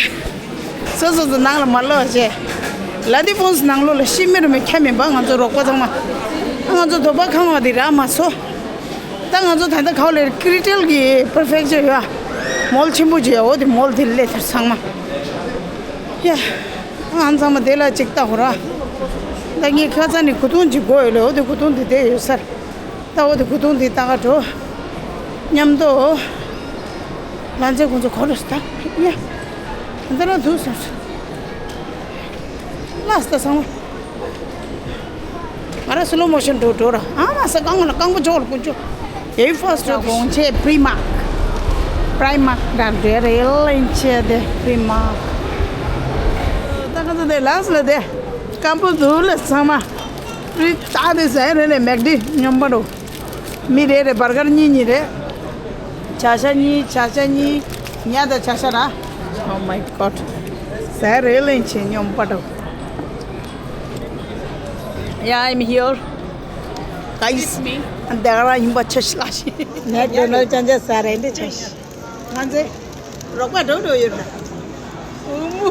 སོ་སོ་སོ་ནང་ལ་མ་ལོག་བྱས། ལ་དེ་ཕོན་སི་ནང་ལོགས་ལ་ཤི་མི་རུ་མི་ཁྱབ་མིན་པ། ང་ཚོ་རོགས་པ་ཚང་མ་ང་ཚོ་དོ་པ་ཁང་བ་དེ་ར་མ་སོ། ད་ང་ཚོ་ད་ལྟ་གའོ་ལེ་ཀེ་པི་ཊལ་གི་པར་ཕེག་ཅར་ཡོད་ཨ། མོལ་ཆེན་པོ་ཅིག་ཡོད། འོ་དེ་མོལ་དེ་སླེབས་ཚར་ཚང་མ། ཡ། ང་ཚང་མ་དེ་ལ་ཅིག་ལྟ་ཧོ་ར། ད་ངས་ཁ་སང་ནས་གོས་ཐུང་ཅིག་དགོས་ཡོད་ལེ། འོ་དེ་གོས་ཐུང་དེ་བསྡད་ཡོད་སར། ད་འོ་དེ་གོས་ཐུང་དེ་ལྟ་ག་འགྲོ། མཉམ་དུ། ལ་མཛེས་ཁོང་ཚོ་ག་རེ་ཟེར་ད། ཡ། ད་ལྟ་འདུག་ཟེར། ལགས་ད་ཚང་མ། ང་རང་སི་ལོ་མོ་ཤོན་འགྲོ་འགྲོ་ར། ཨ་མ་ས་རྐང་མ་ལ་རྐང་པ་འཇོག་ལ་ཀུན་སྤྱོད། ཨེ་ཕར་སི་ཊི་གོང་ཆེ་པི་རི་མར་ཀེ། པི་རི་མར་ཀེ་འདྲ་འདྲ་རེད་ལེན་ཆེ་དེ་པི་རི་མར་ཀེ། ད་ང་ཚོ་དེ་ལགས་ལ་དེ་སྐམ་པོ་འདུག་ལ་ཚང་མ། པི་རི་ཏ་དེ་ཟ་རེད་ལེ། མེག་ཌི་སྨྱོན་པ་འགྲོ། མི་རེ་རེ་བར་གར་གཉིས་གཉིས་རེད། བྱ་ཤ་གཉིས། བྱ་ཤ་གཉིས། ཉ་དང་བྱ་ཤ་ར། Oh my god. ཟ་རེད་ལེན་ཆེ་སྨྱོན་པ་འགྲོ། Yeah, I'm here. Guys, it's me. འདི་ག་རང་ཡིན་པ་ཆ་ཤི་ལ་ཤི། ངས་དོ་ནོ་ཅན་ཅན་ཟ་རེད་འདི་ཆ་ཤི། ང་ཚེ་རོགས་པ་འགྲོ་འགྲོ་ཡོད་ན། ཨུ་མུ།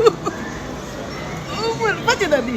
ཨུ་མུ་པ་ཅི་ད་འདི།